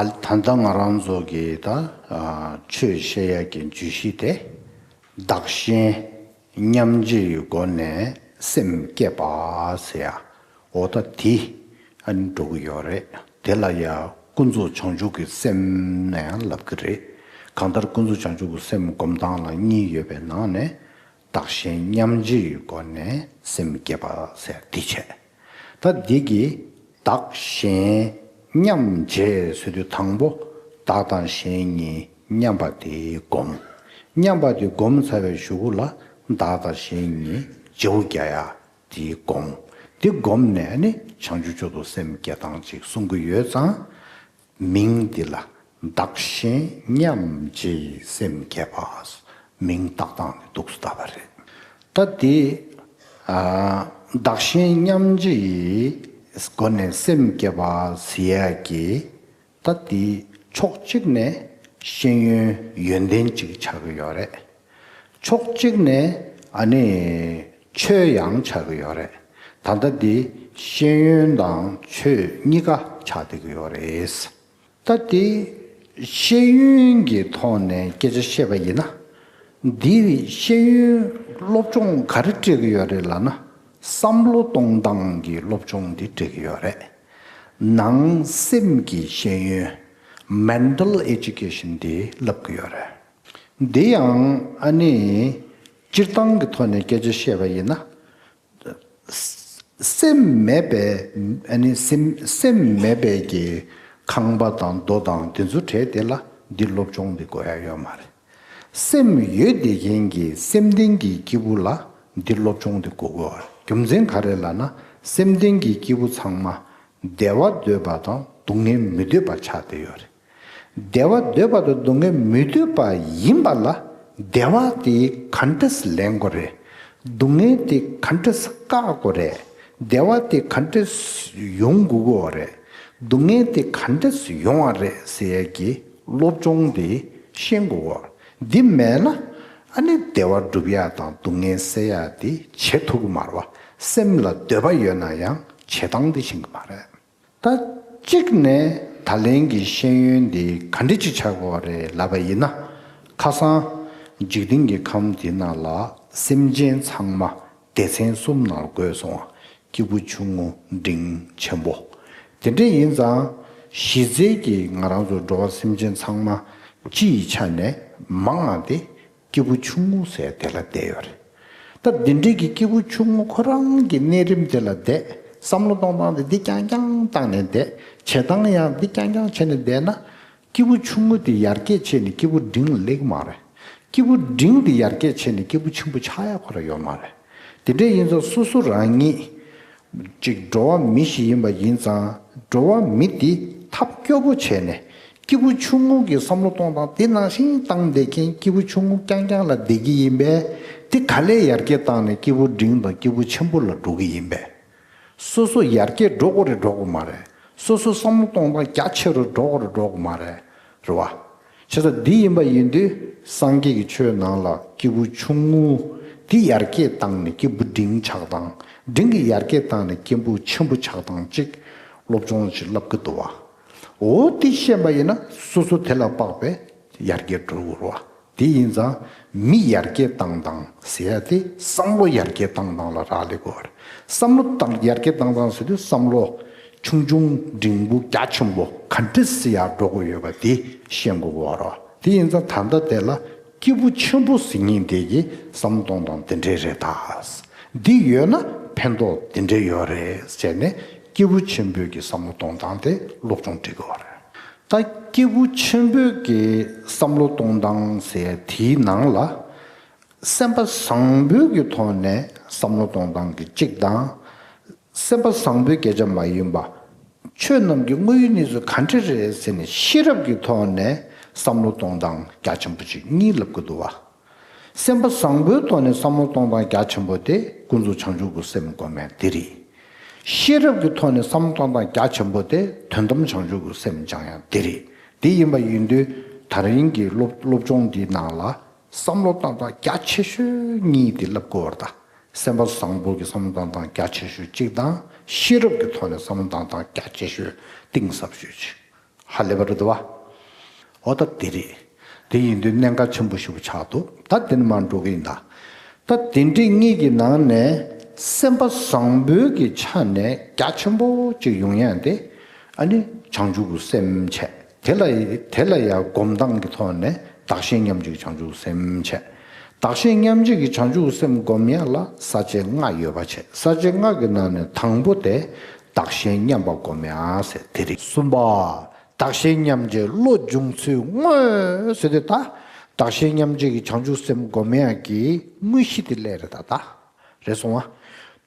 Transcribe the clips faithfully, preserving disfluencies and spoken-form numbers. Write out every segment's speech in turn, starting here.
ད་ལྟ་ང་རང་ཚོ་གི་ད་ཨ་ཆོས་བཤད་ཡ་གི་བརྗོད་གཞི་དེ། བདག་གཞན་མཉམ་བརྗེའི་སྒོ་ནས་སེམས་བསྐྱེད་པ་ཟེར་ཡ། འོ་ད་དེ་ཨ་ནི་འགྲོ་གི་ཡོད་རེད། དེ་ལ་ཡ་ཀུན་རྫོབ་བྱང་ཆུབ་ཀྱི་སེམས་ནས་ཡང་ལབ་ཀྱི་རེད། གང་ལྟར་ཀུན་རྫོབ་བྱང་ཆུབ་ཀྱི་སེམས་སྒོམ་སྟངས་ལ་གཉིས་ཡོད་པའི་ནང་ནས། བདག་གཞན་མཉམ་བརྗེའི་སྒོ་ནས་སེམས་བསྐྱེད་པ་ཟེར་འདི་བྱས། ད་འདི་གི་བདག་གཞན་མཉམ་བརྗེ་ཟེར་དུས་དང་པོ་བདག་དང་གཞན་གཉིས་མཉམ་པ་དེ་སྒོམ། མཉམ་པ་དེ་སྒོམ་ཚར་བའི་གཞུག་གུ་ལ་བདག་དང་གཞན་གཉིས་བརྗེ་པོ་རྒྱག་ཡ་དེ་སྒོམ། དེ་སྒོམ་ནས་ནི་བྱང་ཆུབ་མཆོག་ཏུ་སེམས་བསྐྱེད་སྟངས་ཅིག་གསུང་གི་ཡོད་ཙང་། མིང་འདི་ལ་བདག་གཞན་མཉམ་བརྗེའི་སེམས་བསྐྱེད་པ། མིང་བཏགས་སྟངས་ནི་འདུག་སེ་བཏགས་པ་རེད། ད་དེ་ཨ་བདག་གཞན་མཉམ་བརྗེའི་སྒོ་ནས་སེམས་བསྐྱེད་པ་ཟེར་ཡ་གི། ད་དེ་ཕྱོགས་གཅིག་ནས་ཤེས་ཡོན་ཡོན་ཏན་གཅིག་ཆགས་ཀྱི་ཡོད་རེད། ཕྱོགས་གཅིག་ནས་ཨ་ནི་ཆོས་ཡང་ཆགས་ཀྱི་ཡོད་རེད། ད་ལྟ་འདི་ཤེས་ཡོན་དང་ཆོས་གཉིས་ཀ་ཆགས་བསྡད་ཀྱི་ཡོད་རེད། ད་དེ་ཤེས་ཡོན་གྱི་ཐོག་ནས་སྐད་ཆ་བཤད་པ་ཡིན་ན། འདི་ཤེས་ཡོན་སློབ་སྦྱོང་ག་རེ་སྤྲད་ཀྱི་ཡོད་རེད་ལབ་ན། བསམ་བློ་གཏོང་སྟངས་ཀྱི་སློབ་སྦྱོང་འདི་སྤྲད་ཀྱི་ཡོད་རེད། ནང་སེམས་ཀྱི་ཤེས་ཡོན། Mental Education འདི་བསླབ་ཀྱི་ཡོད་རེད། འདི་ཡང་ཨ་ནི་སྤྱིར་བཏང་གི་ཐོག་ནས་སྐད་ཆ་བཤད་པ་ཡིན་ན། སེམས་མེད་པའི་ཨ་ནི་སེམས་སེམས་མེད་པའི་གི་ཁང་པ་དང་རྡོ་དང་དེ་ཚོ་བྲལ་དེ་ལ་འདི་སློབ་སྦྱོང་འདི་དགོས་ཡ་ཡོད་མ་རེད། སེམས་ཡོད་བསྡད་མཁན་གྱི་སེམས་ལྡན་གྱི་སྐྱེས་བུ་ལ་འདི་སློབ་སྦྱོང་འདི་དགོས་ཀྱི་ཡོད་རེད། རྒྱུ་མཚན་ག་རེ་ལབ་ན། སེམས་ལྡན་གྱི་སྐྱེས་བུ་ཚང་མ་བདེ་བ་འདོད་པ་དང་སྡུག་བསྔལ་མི་འདོད་པ་ཆགས་བསྡད་ཡོད་རེད། བདེ་བ་འདོད་པ་དང་སྡུག་བསྔལ་མི་འདོད་པ་ཡིན་པ་ལ། བདེ་བ་དེ་ག་འདྲས་ལེན་དགོས་རེད། སྡུག་བསྔལ་དེ་ག་འདྲས་བཀག་དགོས་རེད། བདེ་བ་དེ་ག་འདྲས་ཡོང་དགོས་ཀྱི་ཡོད་རེད། སྡུག་བསྔལ་དེ་ག་འདྲས་ཡོང་བ་རེད་ཟེར་ཡས་ཀྱི་སློབ་སྦྱོང་དེ་ཤེས་དགོས་ཀྱི་ཡོད། འདི་མེད་ན་ཨ་ནི་བདེ་བ་སྒྲུབ་ཡ་དང་སྡུག་བསྔལ་སེལ་ཡ་དེ་བྱེད་ཐུབ་ཀྱི་མ་རེད་བ། སེམས་ལ་འདོད་པ་ཡོད་ན་ཡང་བྱེད་སྟངས་དེ་ཤེས་ཀྱི་མ་རེད། ད་གཅིག་ནས་ད་ལན་གྱི་ཤེས་ཡོན་འདི་ག་འདྲ་ཅིག་ཆགས་དགོས་རེད་ལབ་པ་ཡིན་ན། ཁ་སང་འཇིག་རྟེན་གྱི་ཁམས་འདི་ནང་ལ་སེམས་ཅན་ཚང་མ་སྡེ་ཚན་གསུམ་ནང་བགོས་སོང་བ། སྐྱེས་བུ་ཆུང་ངུ་འབྲིང་ཆེན་པོ། དེ་འདྲ་ཡིན་ཙང་གཞི་རྩའི་གི་ང་རང་ཚོ་འགྲོ་བ་སེམས་ཅན་ཚང་མ་སྤྱི་ཡི་ཆ་ནས་མང་བ་དེ། སྐྱེས་བུ་ཆུང་ངུ་ཟེར་དེ་ལ་བསྡད་ཡོད་རེད། ད་འདི་འདྲའི་གི་སྐྱེས་བུ་ཆུང་ངུ་ཁོ་རང་གི་གནས་རིམ་དེ་ལ་བསྡད། བསམ་བློ་གཏོང་སྟངས་དེ་འདི་རྐྱང་རྐྱང་བཏང་ནས་བསྡད། བྱེད་སྟངས་ཡང་འདི་རྐྱང་རྐྱང་བྱས་ནས་བསྡད་ན། སྐྱེས་བུ་ཆུང་ངུ་དེ་ཡར་རྒྱས་བྱས་ནས་སྐྱེས་བུ་འབྲིང་ལ་སླེབས་ཀྱི་མ་རེད། སྐྱེས་བུ་འབྲིང་དེ་ཡར་རྒྱས་བྱས་ནས་སྐྱེས་བུ་ཆེན་པོ་ཆགས་ཡ་ཁོ་རང་ཡོད་མ་རེད། དེ་འདྲ་ཡིན་ཙང་སོ་སོ་རང་ཉིད། གཅིག་འགྲོ་བ་མི་ཞིག་ཡིན་པ་ཡིན་ཙང་འགྲོ་བ་མི་དེ་ཐབས་སྐྱོ་པོ་བྱས་ནས་སྐྱེས་བུ་ཆུང་ངུ་གི་བསམ་བློ་གཏོང་སྟངས་དེ་ནང་བཞིན་བཏང་བསྡད་མཁན་སྐྱེས་བུ་ཆུང་ངུ་རྐྱང་རྐྱང་ལ་བསྡད་ཀྱི་ཡིན་པས། དེ་ག་ལེར་ཡར་རྒྱས་བཏང་ནས་སྐྱེས་བུ་འབྲིང་དང་སྐྱེས་བུ་ཆེན་པོ་ལ་འགྲོ་གི་ཡིན་པས། སོ་སོ་ཡར་རྒྱས་འགྲོ་དགོས་རེད་འགྲོ་དགོས་མ་རེད། སོ་སོ་བསམ་བློ་གཏོང་སྟངས་རྒྱ་ཆེ་རུ་འགྲོ་དགོས་རེད་འགྲོ་དགོས་མ་རེད། རེད་བ། བྱས་ཙང་འདི་ཡིན་པ་ཡིན་དུས་སངས་རྒྱས་ཀྱི་ཆོས་ནང་ལ་སྐྱེས་བུ་ཆུང་ངུ་འདི་ཡར་རྒྱས་བཏང་ནས་སྐྱེས་བུ་འབྲིང་ཆགས་སྟངས། འབྲིང་གི་ཡར་རྒྱས་བཏང་ནས་སྐྱེས་བུ་ཆེན་པོ་ཆགས་སྟངས་གཅིག་སློབ་སྦྱོང་ཞིག་བསླབ་ཀྱི་འདུག་བ། འོ་འདི་ཤེས་པ་ཡིན་ན་སོ་སོ་དེ་ལ་དཔག་པའི་ཡར་རྒྱས་འགྲོ་དགོས་རེད་བ། དེ་ཡིན་ཙང་མི་ཡར་རྒྱས་བཏང་སྟངས་ཟེར་ཡ་དེ་བསམ་བློ་ཡར་རྒྱས་བཏང་སྟངས་ལ་རག་ལས་དགོས་རེད། བསམ་བློ་བཏང་ཡར་རྒྱས་བཏང་སྟངས་ཟེར་དུས་བསམ་བློ་ཆུང་ཆུང་འབྲིང་པོ་རྒྱ་ཆེན་པོ་ག་འདྲས་སེ་ཡར་འགྲོ་དགོས་ཡོད་པ་དེ་ཤེས་དགོས་ཀྱི་ཡོད་རེད། དེ་ཡིན་ཙང་ད་ལྟ་དེ་ལ་སྐྱེས་བུ་ཆེན་པོ་ཟེར་མཁན་དེ་གི་བསམ་བློ་གཏོང་སྟངས་དེ་འདྲས་རེད་ད། འདི་ཡོད་ན་ཕན་ཐོགས་དེ་འདྲས་ཡོད་རེད་བྱས་ནས་སྐྱེས་བུ་ཆེན་པོའི་གི་བསམ་བློ་གཏོང་སྟངས་དེ་སློབ་སྦྱོང་སྤྲད་དགོས་རེད། ད་སྐྱེས་བུ་ཆེན་པོའི་གི་བསམ་བློ་གཏོང་སྟངས་ཟེར་དེའི་ནང་ལ། སེམས་པ་བཟང་པོའི་གི་ཐོག་ནས་བསམ་བློ་གཏོང་སྟངས་ཀྱི་གཅིག་དང་། སེམས་པ་བཟང་པོའི་སྐད་ཆ་མ་ཡིན་པ། ཆོས་རྣམས་ཀྱི་དངོས་ཡོད་གནས་ཚུལ་ག་འདྲ་རེད་ཟེར་ནས་ཤེས་རབ་ཀྱི་ཐོག་ནས་བསམ་བློ་གཏོང་སྟངས་རྒྱ་ཆེན་པོ་ཅིག་གཉིས་ལབ་ཀྱི་འདུག་བ། སེམས་པ་བཟང་པོའི་ཐོག་ནས་བསམ་བློ་གཏོང་སྟངས་རྒྱ་ཆེན་པོ་དེ་ཀུན་རྫོབ་བྱང་ཆུབ་ཀྱི་སེམས་སྒོམ་ཡ་དེ་རེད། ཤེས་རབ་ཀྱི་ཐོག་ནས་བསམ་བློ་གཏོང་སྟངས་རྒྱ་ཆེན་པོ་དེ་དོན་དམ་བྱང་ཆུབ་ཀྱི་སེམས་སྦྱང་ཡ་དེ་རེད། དེ་ཡིན་པ་ཡིན་དུས་ད་རིང་གི་སློབ་སློབ་སྦྱོང་འདིའི་ནང་ལ་བསམ་བློ་གཏོང་སྟངས་རྒྱ་ཆེ་ཤོས་གཉིས་དེ་ལབ་དགོས་པ་རེད་ད། སེམས་པ་བཟང་པོ་གི་བསམ་བློ་གཏོང་སྟངས་རྒྱ་ཆེ་ཤོས་གཅིག་དང་ཤེས་རབ་ཀྱི་ཐོག་ནས་བསམ་བློ་གཏོང་སྟངས་རྒྱ་ཆེ་ཤོས་གཏིང་ཟབ་ཤོས་གཅིག་ཧ་ལས་པ་རེད་དོ། འོ་ད་དེ་རེད། དེ་ཡིན་དུས་གནད་འགག་ཆེན་པོ་ཞིག་ཆགས་འདུག་ད་དེ་ནས་མར་འགྲོ་གི་ཡིན་ད། ད་དེ་འདྲའི་གཉིས་ཀྱི་ནང་ནས་སེམས་པ་བཟང་པོའི་གི་ཆ་ནས་རྒྱ་ཆེན་པོ་ཅིག་ཡོང་ཡ་དེ། ཨ་ནི་བྱང་ཆུབ་ཀྱི་སེམས་བྱས། དེ་ལ་དེ་ལ་ཡང་སྒོམ་སྟངས་ཀྱི་ཐོག་ནས་བདག་གཞན་མཉམ་བརྗེའི་བྱང་ཆུབ་སེམས་བྱས། བདག་གཞན་མཉམ་བརྗེ་གི་བྱང་ཆུབ་སེམས་སྒོམ་ཡ་ལ་ས་བཅད་ལྔ་ཡོད་པ་བྱས། ས་བཅད་ལྔ་གི་ནང་ནས་དང་པོ་དེ་བདག་གཞན་མཉམ་པ་སྒོམ་ཡ་ཟེར་དེ་རེད། གསུམ་པ། བདག་གཞན་མཉམ་བརྗེ་བློ་སྦྱོང་ཚུལ་དངོས་ཟེར་དེ་ད། བདག་གཞན་མཉམ་བརྗེ་གི་བྱང་ཆུབ་སེམས་སྒོམ་ཡ་གི་དངོས་གཞི་དེ་སླད་རེད་ད་ད། རེད་སོང་ང་།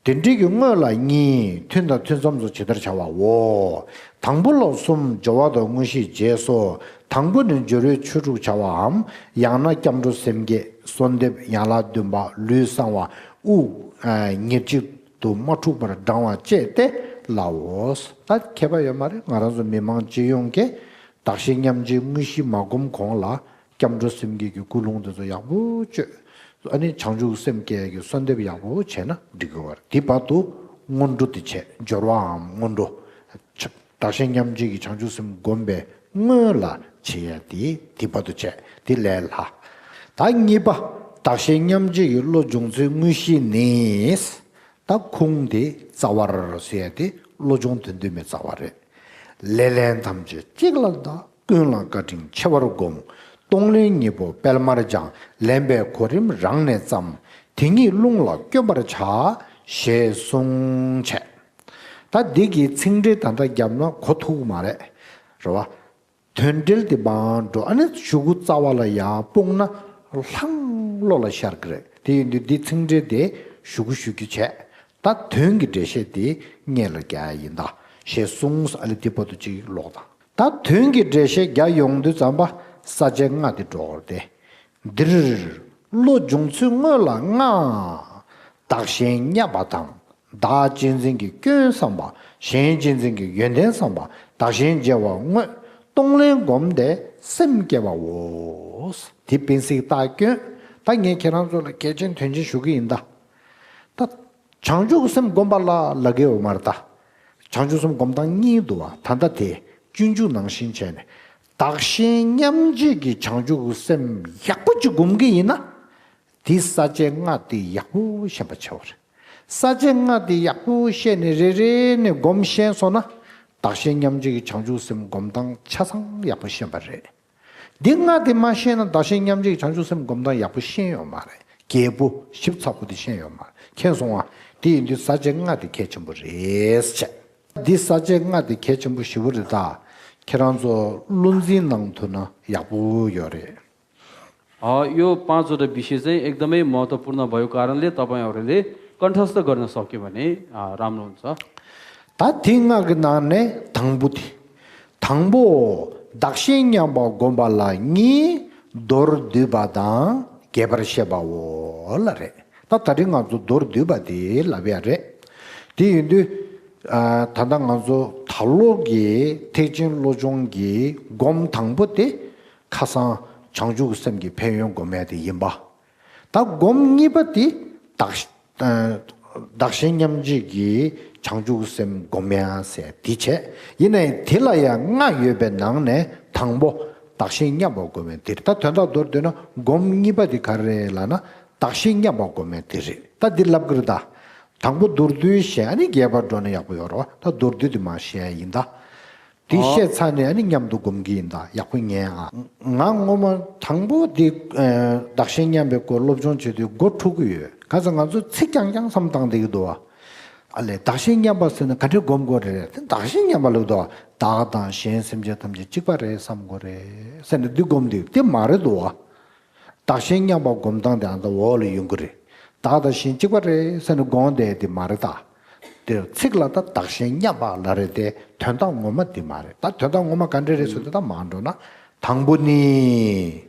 དེ་འདྲའི་གི་དངོས་ལ་གཉིས། ཐུན་དང་ཐུན་མཚམས་སུ་ཇི་ལྟར་བྱ་བའོ། དང་པོ་ལ་གསུམ། སྦྱོར་བ་དང་དངོས་གཞིའི་རྗེས་སུ། དང་པོ་ནི་སྦྱོར་བའི་ཆོས་དྲུག་བྱ་བའམ། ཡང་ན་སྐྱབས་འགྲོ་སེམས་བསྐྱེད། གསོལ་འདེབས། ཡན་ལག་བདུན་པ། ལུས་གསང་བ། དབུགས་ཉེར་གཅིག་ཏུ་མ་འཁྲུགས་པར་བགྲང་བ་བཅས་ཏེ་ལའོ། ད་ཁྱད་པར་ཡོད་མ་རེད། ང་རང་ཚོ་མི་མང་སྤྱི་ཡོངས་ཀྱིས་བདག་གཞན་མཉམ་བརྗེའི་དངོས་གཞི་མ་སྒོམ་གོང་ལ། སྐྱབས་འགྲོ་སེམས་བསྐྱེད་ཀྱི་ཀུན་སློང་དེ་ཚོ་ཡག་པོ་བཅོས། ཨ་ནི་བྱང་ཆུབ་སེམས་བསྐྱེད་ཀྱི་གསོལ་འདེབས་ཡག་པོ་བྱས་ན་འགྲིག་གི་བར། དེ་བར་དུ་སྔོན་འགྲོ་དེ་བྱས། སྦྱོར་བའམ་སྔོན་འགྲོ། བདག་གཞན་མཉམ་བརྗེ་གི་བྱང་ཆུབ་སེམས་སྒོམ་པའི་སྔོན་ལ་བྱེད་ཡ་དེ་དེ་བར་དུ་བྱས། དེ་ལས་ལྷག་ད་གཉིས་པ། བདག་གཞན་མཉམ་བརྗེ་གི་བློ་སྦྱོང་ཚུལ་དངོས་གཞི་ནི། ད་ཁུངས་དེ་རྩ་བར་ཟེར་ཡ་དེ་བློ་སྦྱོང་དོན་བསྡུས་མའི་རྩ་བ་རེད། ལེ་ལན་ཐམས་ཅད་གཅིག་ལ་བཟླ། ཀུན་ལ་བཀའ་དྲིན་ཆེ་བར་བསྒོམ། གཏོང་ལེན་གཉིས་པོ་སྤེལ་མར་སྦྱང་། ལེན་པའི་གོ་རིམ་རང་ནས་བརྩམ། དེ་ཉིད་རླུང་ལ་བསྐྱོན་པར་བྱ། ཞེས་གསུངས་བྱས། ད་འདི་གི་ཚིག་འགྲེལ་ད་ལྟ་བརྒྱབ་ན་གོ་ཐུབ་ཀྱི་མ་རེད། རེད་བ། དོན་འགྲེལ་དེ་མར་འགྲོ། ཨ་ནི་གཞུག་གུ་རྩ་བ་ལ་ཡར་སྤུངས་ན་ལྷང་བློ་ལ་ཤར་གི་རེད། དེ་ཡིན་དུས་འདི་ཚིག་འགྲེལ་དེ་གཞུག་གུ་ཞུ་རྒྱུ་བྱས། ད་དོན་གྱི་འགྲེལ་བཤད་དེ་སྔོན་ལ་རྒྱག་ཡ་ཡིན་ད། ཞེས་གསུངས། ཨ་ལེ་དེ་བར་དུ་གཅིག་ཀློག་དང་། ད་དོན་གྱི་འགྲེལ་བཤད་རྒྱག་ཡོང་དུས་ཙམ་པ་ས་བཅད་ལྔ་དེ་འགྲོ་གི་རེད་དེ། འདིར་བློ་སྦྱོང་ཚུལ་དངོས་ལ་ལྔ། བདག་གཞན་མཉམ་པ་དང་། བདག་གཅེས་འཛིན་གྱི་སྐྱོན་བསམ་པ། གཞན་གཅེས་འཛིན་གྱི་ཡོན་ཏན་བསམ་པ། བདག་གཞན་བརྗེ་བ་དངོས། གཏོང་ལེན་སྒོམ་སྟེ་སེམས་བསྐྱེད་པའོ། དེ་བེང་སིག་ཏག་སྐྱོན། ད་ངས་ཁྱེད་རང་ཚོ་ལ་གལ་ཆེན་དོན་ཆེན་ཞུ་གི་ཡིན་ད། ད། བྱང་ཆུབ་སེམས་སྒོམ་པ་ལ་ལབ་ཀྱི་ཡོད་མ་རེད་ད། བྱང་ཆུབ་སེམས་སྒོམ་སྟངས་གཉིས་འདུག་བ། ད་ལྟ་དེ་སྤྱོད་འཇུག་ནང་བཞིན་བྱས་ནས། བདག་གཞན་མཉམ་བརྗེ་གི་བྱང་ཆུབ་སེམས་ཡག་པོ་ཅིག་སྒོམ་གྱི་ཡིན་ན། དེ་ས་བཅད་ལྔ་དེ་ཡག་པོ་ཤེས་པ་བྱ་བ་རེད། ས་བཅད་ལྔ་དེ་ཡག་པོ་ཤེས་ནས་རེ་རེ་ནས་སྒོམ་ཤེས་སོང་ན། བདག་གཞན་མཉམ་བརྗེ་གི་བྱང་ཆུབ་སེམས་སྒོམ་སྟངས་ཆ་ཚང་ཡག་པོ་ཤེས་པ་རེད། འདི་ལྔ་དེ་མ་ཤེས་ན་བདག་གཞན་མཉམ་བརྗེའི་བྱང་ཆུབ་སེམས་སྒོམ་སྟངས་ཡག་པོ་ཤེས་ཡོད་མ་རེད། རྒྱས་པོ་ཞིབ་ཚགས་པོ་དེ་ཤེས་ཡོད་མ་རེད། མཁྱེན་སོང་ང་། དེ་ཡིན་དུས་ས་བཅད་ལྔ་དེ་གལ་ཆེན་པོ་རེད་ཟེར་བྱས། འདི་ས་བཅད་ལྔ་དེ་གལ་ཆེན་པོ་ཞེ་པོ་རེད་ད། ཁྱེད་རང་ཚོ་བློ་འཛིན་གནང་ཐུབ་ན་ཡག་པོ་ཡོད་རེད། अ, यो पाँचवटा विषय चाहिँ एकदमै महत्त्वपूर्ण भएको कारणले तपाईंहरूले कण्ठस्थ गर्न सक्यो भने, अ, राम्रो हुन्छ। ད་དེ་ལྔ་གི་ནང་ནས་དང་པོ་དེ། དང་པོ། བདག་གཞན་མཉམ་པ་སྒོམ་པ་ལ་གཉིས། མདོར་བསྡུས་པ་དང་རྒྱས་པར་བཤད་པའོ་ལ་རེད། ད་ད་རིང་ང་ཚོ་མདོར་བསྡུས་པ་དེ་ལབ་ཡ་རེད། དེ་ཡིན་དུས། ཨ། ད་ལྟ་ང་ཚོ་ད་ལོ་གི་ཐེག་ཆེན་བློ་སྦྱོང་གི་སྒོམ་དང་པོ་དེ། ཁ་སང་བྱང་ཆུབ་ཀྱི་སེམས་ཀྱི་ཕན་ཡོན་སྒོམ་ཡ་དེ་ཡིན་པ། ད་སྒོམ་གཉིས་པ་དེ་བདག་ཨ། བདག་གཞན་མཉམ་བརྗེ་གི་བྱང་ཆུབ་ཀྱི་སེམས་སྒོམ་ཡ་ཟེར་དེ་བྱས། ཡིན་ནའི་དེ་ལ་ཡང་ལྔ་ཡོད་པའི་ནང་ནས་དང་པོ་བདག་གཞན་མཉམ་པ་སྒོམ་ཡ་དེ་རེད། ད་དོན་དག་མདོར་བསྡུས་ན་སྒོམ་གཉིས་པ་དེ་ག་རེ་རེད་ལབ་ན་བདག་གཞན་མཉམ་པ་སྒོམ་ཡ་དེ་རེད། ད་འདི་ལབ་གི་རེད་ད། དང་པོ་མདོར་བསྡུས་བཤད། ཨ་ནི་རྒྱས་པར་འགྲོ་ན་ཡག་པོ་ཡོད་རེད་བ། ད་མདོར་བསྡུས་དེ་མར་བཤད་ཡ་ཡིན་ད། དེ་ཨོ། བཤད་ཚར་ནས་ཨ་ནི་མཉམ་དུ་སྒོམ་གྱི་ཡིན་ད། ཡག་པོ་ཉན་ཨ། ང་ངོ་མ་དང་པོ་དེ་ཨ་བདག་གཞན་མཉམ་པའི་སྐོར་སློབ་སྦྱོང་བྱེད་དུས་མགོ་འཁྲུག་གི་ཡོད། ག་ཚོད་ང་ཚོ་ཚིག་རྐྱང་རྐྱང་བསམ་བཏང་བསྡད་ཀྱི་འདུག་བ། ཨ་ལས་བདག་གཞན་མཉམ་པ་ཟེར་ན་ག་འདྲས་སྒོམ་དགོས་རེད། དེ་བདག་གཞན་མཉམ་པ་ལབ་འདུག་བ། བདག་དང་གཞན་སེམས་ཅན་ཐམས་ཅད་གཅིག་པ་རེད་བསམ་དགོས་རེད་ཟེར་ནས་འདི་སྒོམ་དུས་དེ་མ་རེད་འདུག་བ། བདག་གཞན་མཉམ་པ་སྒོམ་སྟངས་དེ་ཨ་ད་འོག་ལ་ཡོང་གི་རེད། བདག་དང་གཞན་གཅིག་པ་རེད་ཟེར་ནས་དགོངས་བསྡད་དེ་མ་རེད་ད། དེ་ཚིག་ལ་ད་བདག་གཞན་མཉམ་པ་ལབ་རེད་དེ་དོན་དག་ངོ་མ་དེ་མ་རེད། ད་དོན་དག་ངོ་མ་ག་འདྲ་རེད་ཟེར་དུས་ད་མར་འགྲོ་ན། དང་པོ་ནི།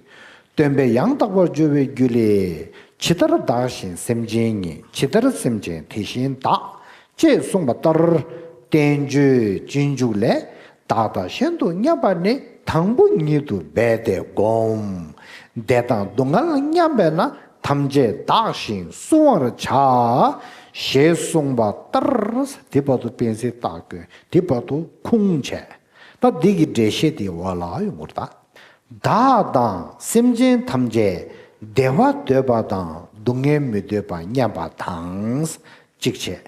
སྟོན་པས་ཡང་དག་པར་སྦྱོར་བའི་རྒྱུ་ལས། ཇི་ལྟར་བདག་གཞན་སེམས་ཅན་ཉིད། ཇི་ལྟར་སེམས་ཅན་དེ་བཞིན་བདག་ཅེས་གསུངས་པ་ལྟར། བསྟན་བཅོས་སྤྱོད་འཇུག་ལས། བདག་དང་གཞན་དུ་མཉམ་པ་ནི། དང་པོ་ཉིད་དུ་འབད་དེ་བསྒོམ། བདེ་དང་སྡུག་བསྔལ་མཉམ་པས་ན། ཐམས་ཅད་བདག་བཞིན་བསྲུང་བར་བྱ། ཞེས་གསུངས་པ་ལྟར། དེ་བར་དུ་བེང་སིག་ཏག་སྐྱོན། དེ་བར་དུ་ཁུངས་བྱས། ད་འདི་གི་འགྲེལ་བཤད་དེ་འོག་ལ་ཡོང་གི་རེད་ད། བདག་དང་སེམས་ཅན་ཐམས་ཅད་བདེ་བ་འདོད་པ་དང་སྡུག་བསྔལ་མི་འདོད་པ་མཉམ་པ་དང་། གཅིག་བྱས།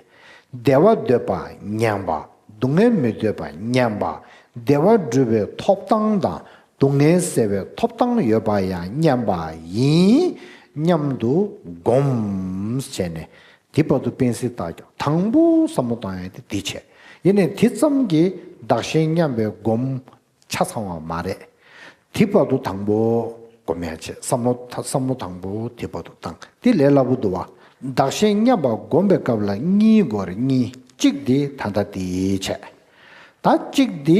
བདེ་བ་འདོད་པ་མཉམ་པ། སྡུག་བསྔལ་མི་འདོད་པ་མཉམ་པ། བདེ་བ་སྒྲུབ་པའི་ཐོབ་ཐང་དང་སྡུག་བསྔལ་སེལ་བའི་ཐོབ་ཐང་ཡོད་པ་ཡང་མཉམ་པ་ཡིན། སྙམ་དུ་བསྒོམ་བྱས་ནས། དེ་བར་དུ་དཔེ་སྲིད་བཏགས་ཀྱང་དང་པོ་བསམ་བློ་བཏང་ཡ་དེ་འདི་བྱས། ཡིན་ནའི་དེ་ཙམ་གྱིས་བདག་གཞན་མཉམ་པའི་སྒོམ་ཆ་ཚང་བ་མ་རེད། དེ་བར་དུ་དང་པོ་སྒོམ་ཡ་བྱས། བསམ་བློ་བསམ་བློ་དང་པོ་དེ་བར་དུ་བཏང་། དེ་ལས་སླ་པོ་འདུག་བ། བདག་གཞན་མཉམ་པ་སྒོམ་པའི་སྐབས་ལ་གཉིས་དགོས་རེད། གཉིས། གཅིག་དེ་ད་ལྟ་དེ་བྱས། ད་གཅིག་དེ་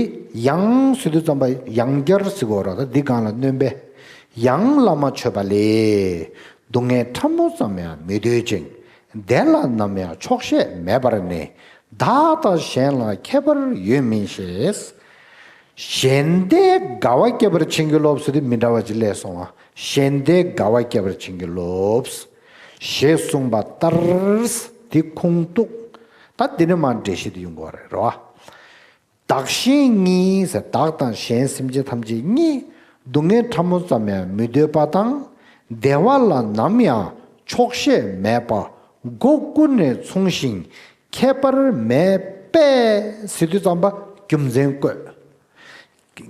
ཡང་ཟེར་དུས་ཙམ་པ་ཡང་བསྐྱར་ཟེར་དགོས་རེད། ད་འདི་སྒང་ལ་སྣོན་པས། ཡང་བླ་མ་མཆོད་པ་ལས། སྡུག་བསྔལ་ཕྲ་མོ་ཙམ་ཡང་མི་འདོད་ཅིང་། དེ་ལ་ནམ་ཡང་ཆོག་ཤེས་མེད་པར་ནི། བདག་དང་གཞན་ལ་ཁྱད་པར་ཡོད་མིན་ཞེས། གཞན་བདེ་དགའ་བ་སྐྱེད་པར་བྱིན་གྱིས་རློབས་ཟེར་དུས་མི་འདྲ་བ་ཅིག་སླེབས་སོང་བ། གཞན་བདེ་དགའ་བ་སྐྱེད་པར་བྱིན་གྱིས་རློབས། ཞེས་གསུངས་པ་ལྟར། འདི་ཁུངས་གཏུགས། ད་འདི་ནས་མར་འགྲེལ་བཤད་དེ་ཡོང་དགོས་རེད་རོ། བདག་གཞན་གཉིས་ཟེར། བདག་དང་གཞན་སེམས་ཅན་ཐམས་ཅད་གཉིས། སྡུག་བསྔལ་ཕྲ་མོ་ཙམ་ཡང་མི་འདོད་པ་དང་། བདེ་བ་ལ་ནམ་ཡང་ཆོག་ཤེས་མེད་པ། སྒོ་ཀུན་ནས་མཚུངས་ཤིང་ཁྱད་པར་མེད་པས་ཟེར་དུས་ཙམ་པ་རྒྱུ་མཚན་བཀོད།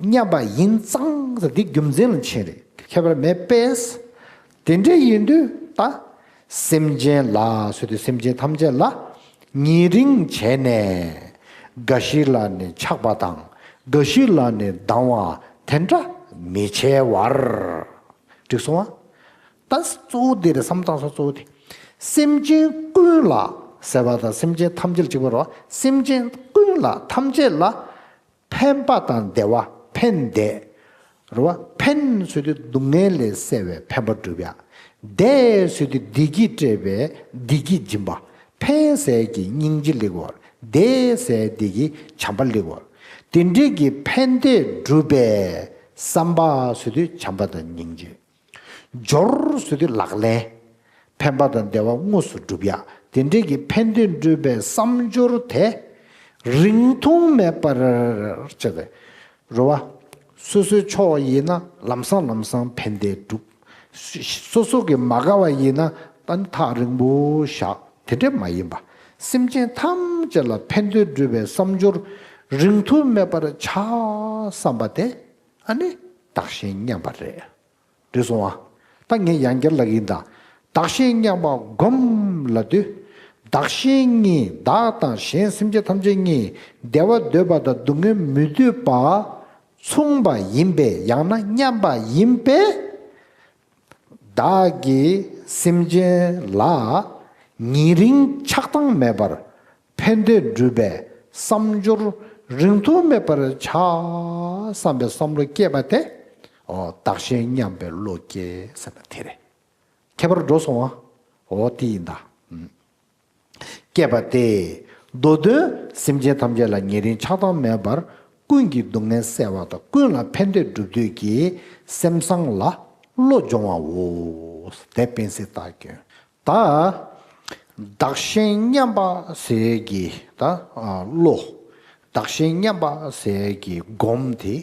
མཉམ་པ་ཡིན་ཙང་ཟེར་འདི་རྒྱུ་མཚན་ལ་ཕྱིན་རེད། ཁྱད་པར་མེད་པས། དེ་འདྲ་ཡིན་དུས་ད། སེམས་ཅན་ལ་ཟེར་དུས་སེམས་ཅན་ཐམས་ཅད་ལ་ཉེ་རིང་བྱས་ནས། འགའ་ཞིག་ལ་ནི་ཆགས་པ་དང་། འགའ་ཞིག་ལ་ནི་སྡང་བ་དེ་འདྲ་མི་བྱེད་པར། འགྲིག་སོང་ང་། ད་གཙོ་བོ་འདི་རེད། བསམ་སྟངས་སོགས་གཙོ་བོ་དེ། སེམས་ཅན་ཀུན་ལ་ཟེར་བ་དང་སེམས་ཅན་ཐམས་ཅད་ལ་གཅིག་པ་རེད་བ། སེམས་ཅན་ཀུན་ལ་ཐམས་ཅད་ལ། ཕན་པ་དང་བདེ་བ་ཕན་བདེ། རེད་བ། ཕན་ཟེར་དུས་སྡུག་བསྔལ་ལས་སེལ་བའི་ཕན་པ་སྒྲུབ་ཡ། བདེ་ཟེར་དུས་བདེ་སྐྱིད་སྤྲད་པའི་བདེ་སྐྱིད་སྦྱིན་པ། ཕན་ཟེར་གྱི་སྙིང་རྗེ་སླེབས་ཡོད་རེད། བདེ་ཟེར་དེ་གི་བྱམས་པ་སླེབས་ཡོད་རེད། དེ་འདྲའི་གི་ཕན་བདེ་སྒྲུབ་པའི་བསམ་པ་ཟེར་དུས་བྱམས་པ་དང་སྙིང་རྗེ། སྦྱོར་ཟེར་དུས་ལག་ལེན། ཕན་པ་དང་བདེ་བ་དངོས་སུ་སྒྲུབ་ཡ། དེ་འདྲའི་གི་ཕན་བདེ་སྒྲུབ་པའི་བསམ་སྦྱོར་དེ་རིང་ཐུང་མེད་པར་བྱས་ཏེ། རེད་བ། སོ་སོའི་ཕྱོགས་ཡིན་ན་ལམ་སང་ལམ་སང་ཕན་བདེ་སྒྲུབ། སོ་སོ་གི་མ་དགའ་བ་ཡིན་ན་ད་ནི་ཐག་རིང་པོ་བཞག། དེ་འདྲ་མ་ཡིན་པ། སེམས་ཅན་ཐམས་ཅད་ལ་ཕན་བདེ་སྒྲུབ་པའི་བསམ་སྦྱོར་རིང་ཐུང་མེད་པར་བྱ་བསམ་པ་དེ་ཨ་ནི་བདག་གཞན་མཉམ་པ་རེད། འགྲིག་སོང་ང་། ད་ངས་ཡང་བསྐྱར་ལབ་ཀྱི་ཡིན་ད། བདག་གཞན་མཉམ་པ་སྒོམ་ལབ་དུས། བདག་གཞན་གཉིས། བདག་དང་གཞན་སེམས་ཅན་ཐམས་ཅད་གཉིས་བདེ་བ་འདོད་པ་དང་སྡུག་བསྔལ་མི་འདོད་པ་མཚུངས་པ་ཡིན་པས། ཡང་ན་མཉམ་པ་ཡིན་པས། བདག་གིས་སེམས་ཅན་ལ་ཉེ་རིང་ཆགས་སྡང་མེད་པར་ཕན་བདེ་སྒྲུབ་པའི་བསམ་སྦྱོར་རིང་ཐུང་མེད་པར་བྱ་བསམ་པའི་བསམ་བློ་སྐྱེས་པ་དེ། ཨོ། བདག་གཞན་མཉམ་པའི་བློ་སྐྱེས་ཟེར་ན་དེ་རེད། ཁྱད་པར་འགྲོ་སོང་ང་། ཨོ་དེ་ཡིན་ད། ཨུམ། སྐྱེས་པ་སྟེ། མདོ་དོན་སེམས་ཅན་ཐམས་ཅད་ལ་ཉེ་རིང་ཆགས་སྡང་མེད་པར་ཀུན་གྱི་སྡུག་བསྔལ་སེལ་བ་དང་ཀུན་ལ་ཕན་བདེ་སྒྲུབ་འདོད་ཀྱི་སེམས་བཟང་ལ་བློ་སྦྱོང་བའོ། དེ་དཔེ་སྲིད་བཏགས་ཀྱི། ད། བདག་གཞན་མཉམ་པ་ཟེར་གྱི་ད་བློ། བདག་གཞན་མཉམ་པ་ཟེར་གྱི་སྒོམ་དེ་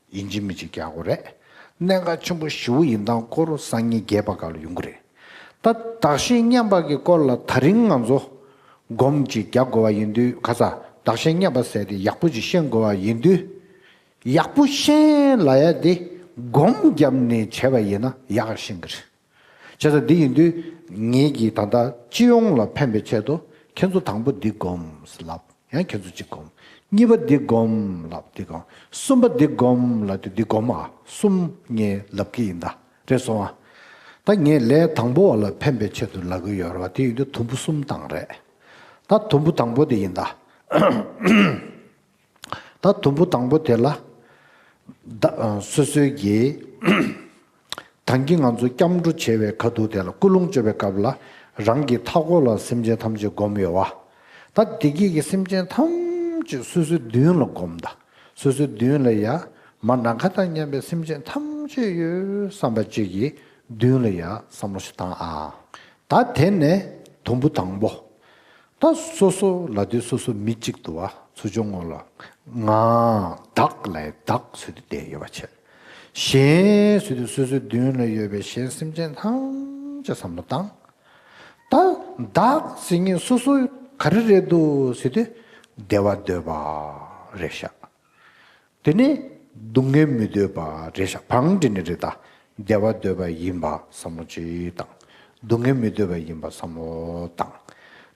ཡིན་གཅིག་མིན་གཅིག་རྒྱག་དགོས་རེད། གནད་འགག་ཆེན་པོ་ཞེ་པོ་ཡིན་སྟངས་སྐོར་སང་ཉིན་རྒྱས་པ་སྐབས་ལ་ཡོང་གི་རེད། ད་བདག་གཞན་མཉམ་པ་གི་སྐོར་ལ་ད་རིང་ང་ཚོ་སྒོམ་གཅིག་རྒྱག་དགོས་པ་ཡིན་དུས། ཁ་ཚ་བདག་གཞན་མཉམ་པ་ཟེར་དེ་ཡག་པོ་ཅིག་ཤེས་དགོས་པ་ཡིན་དུས། ཡག་པོ་ཤེས་ལབ་ཡ་དེ་སྒོམ་བརྒྱབ་ནས་བྱས་པ་ཡིན་ན་ཡག་ཤེས་ཀྱི་རེད། བྱས་ཙང་འདི་ཡིན་དུས་ངེད་ཀྱིས་ད་ལྟ་སྤྱི་ཡོངས་ལ་ཕན་པའི་ཆེད་དུ་ཁྱེད་ཚོ་དང་པོ་འདི་སྒོམ་ལབ། ཡང་ཁྱེད་ཚོ་གཅིག་སྒོམ། གཉིས་པ་འདི་སྒོམ་ལབ། འདི་སྒོམ། གསུམ་པ་འདི་སྒོམ་ལབ་དུས་འདི་སྒོམ་ཨ། གསུམ་ངས་ལབ་ཀྱི་ཡིན་ད། རེད་སོང་ཨ། ད་ངས་ལས་དང་པོ་བ་ལ་ཕན་པའི་ཆེད་དུ་ལབ་ཀྱི་ཡོད་རེད་བ། དེ་ཡིན་དུས་དུམ་བུ་གསུམ་བཏང་རེད། ད་དུམ་བུ་དང་པོ་དེ་ཡིན་ད། ད་དུམ་བུ་དང་པོ་དེ་ལ། ད་སོ་སོའི་གི། ད་གིན་ང་ཚོ་སྐྱབས་འགྲོ་བྱེད་པའི་ཁ་ཐུག་དེ་ལ་སྐུལ་སློང་བྱེད་པའི་སྐབས་ལ་རང་གི་མཐའ་འཁོར་ལ་སེམས་ཅན་ཐམས་ཅད་སྒོམ་ཡོད་བ། ད་བདེ་སྐྱིད་ཀྱི་སེམས་ཅན་ཐམས་ཅད་སོ་སོའི་མདུན་ལ་སྒོམ་ད། སོ་སོའི་མདུན་ལ་ཡ། མ་ནམ་མཁའ་དང་མཉམ་པའི་སེམས་ཅན་ཐམས་ཅད་ཡོད་བསམ་པ་གཅིག་གིས་མདུན་ལ་ཡ་བསམ་བློ་ཞིག་བཏང་ཨ། ད་དེ་ནས་དུམ་བུ་དང་པོ། ད་སོ་སོ་ལབ་དུས་སོ་སོ་མི་གཅིག་འདུག་བ། ཚུར་ཕྱོགས་ངོ་ལ་ང་བདག་ལབ་བདག་ཟེར་དུས་བསྡད་ཡོད་པ་བྱས། གཞན་ཟེར་དུས་སོ་སོའི་མདུན་ལ་ཡོད་པའི་གཞན་སེམས་ཅན་ཐམས་ཅད་བསམ་བློ་བཏང་། ད་བདག་ཟེར་མཁན་སོ་སོ་ག་རེ་རེད་འདུག་ཟེར་དུས་བདེ་བ་འདོད་པ་རེད་ཤག་དེ་ནས་སྡུག་བསྔལ་མི་འདོད་པ་རེད་ཤག་བང་འགྲིག་ནི་རེད་ད། བདེ་བ་འདོད་པ་ཡིན་པ་བསམ་བློ་ཅིག་བཏང་། སྡུག་བསྔལ་མི་འདོད་པ་ཡིན་པ་བསམ་བློ་བཏང་།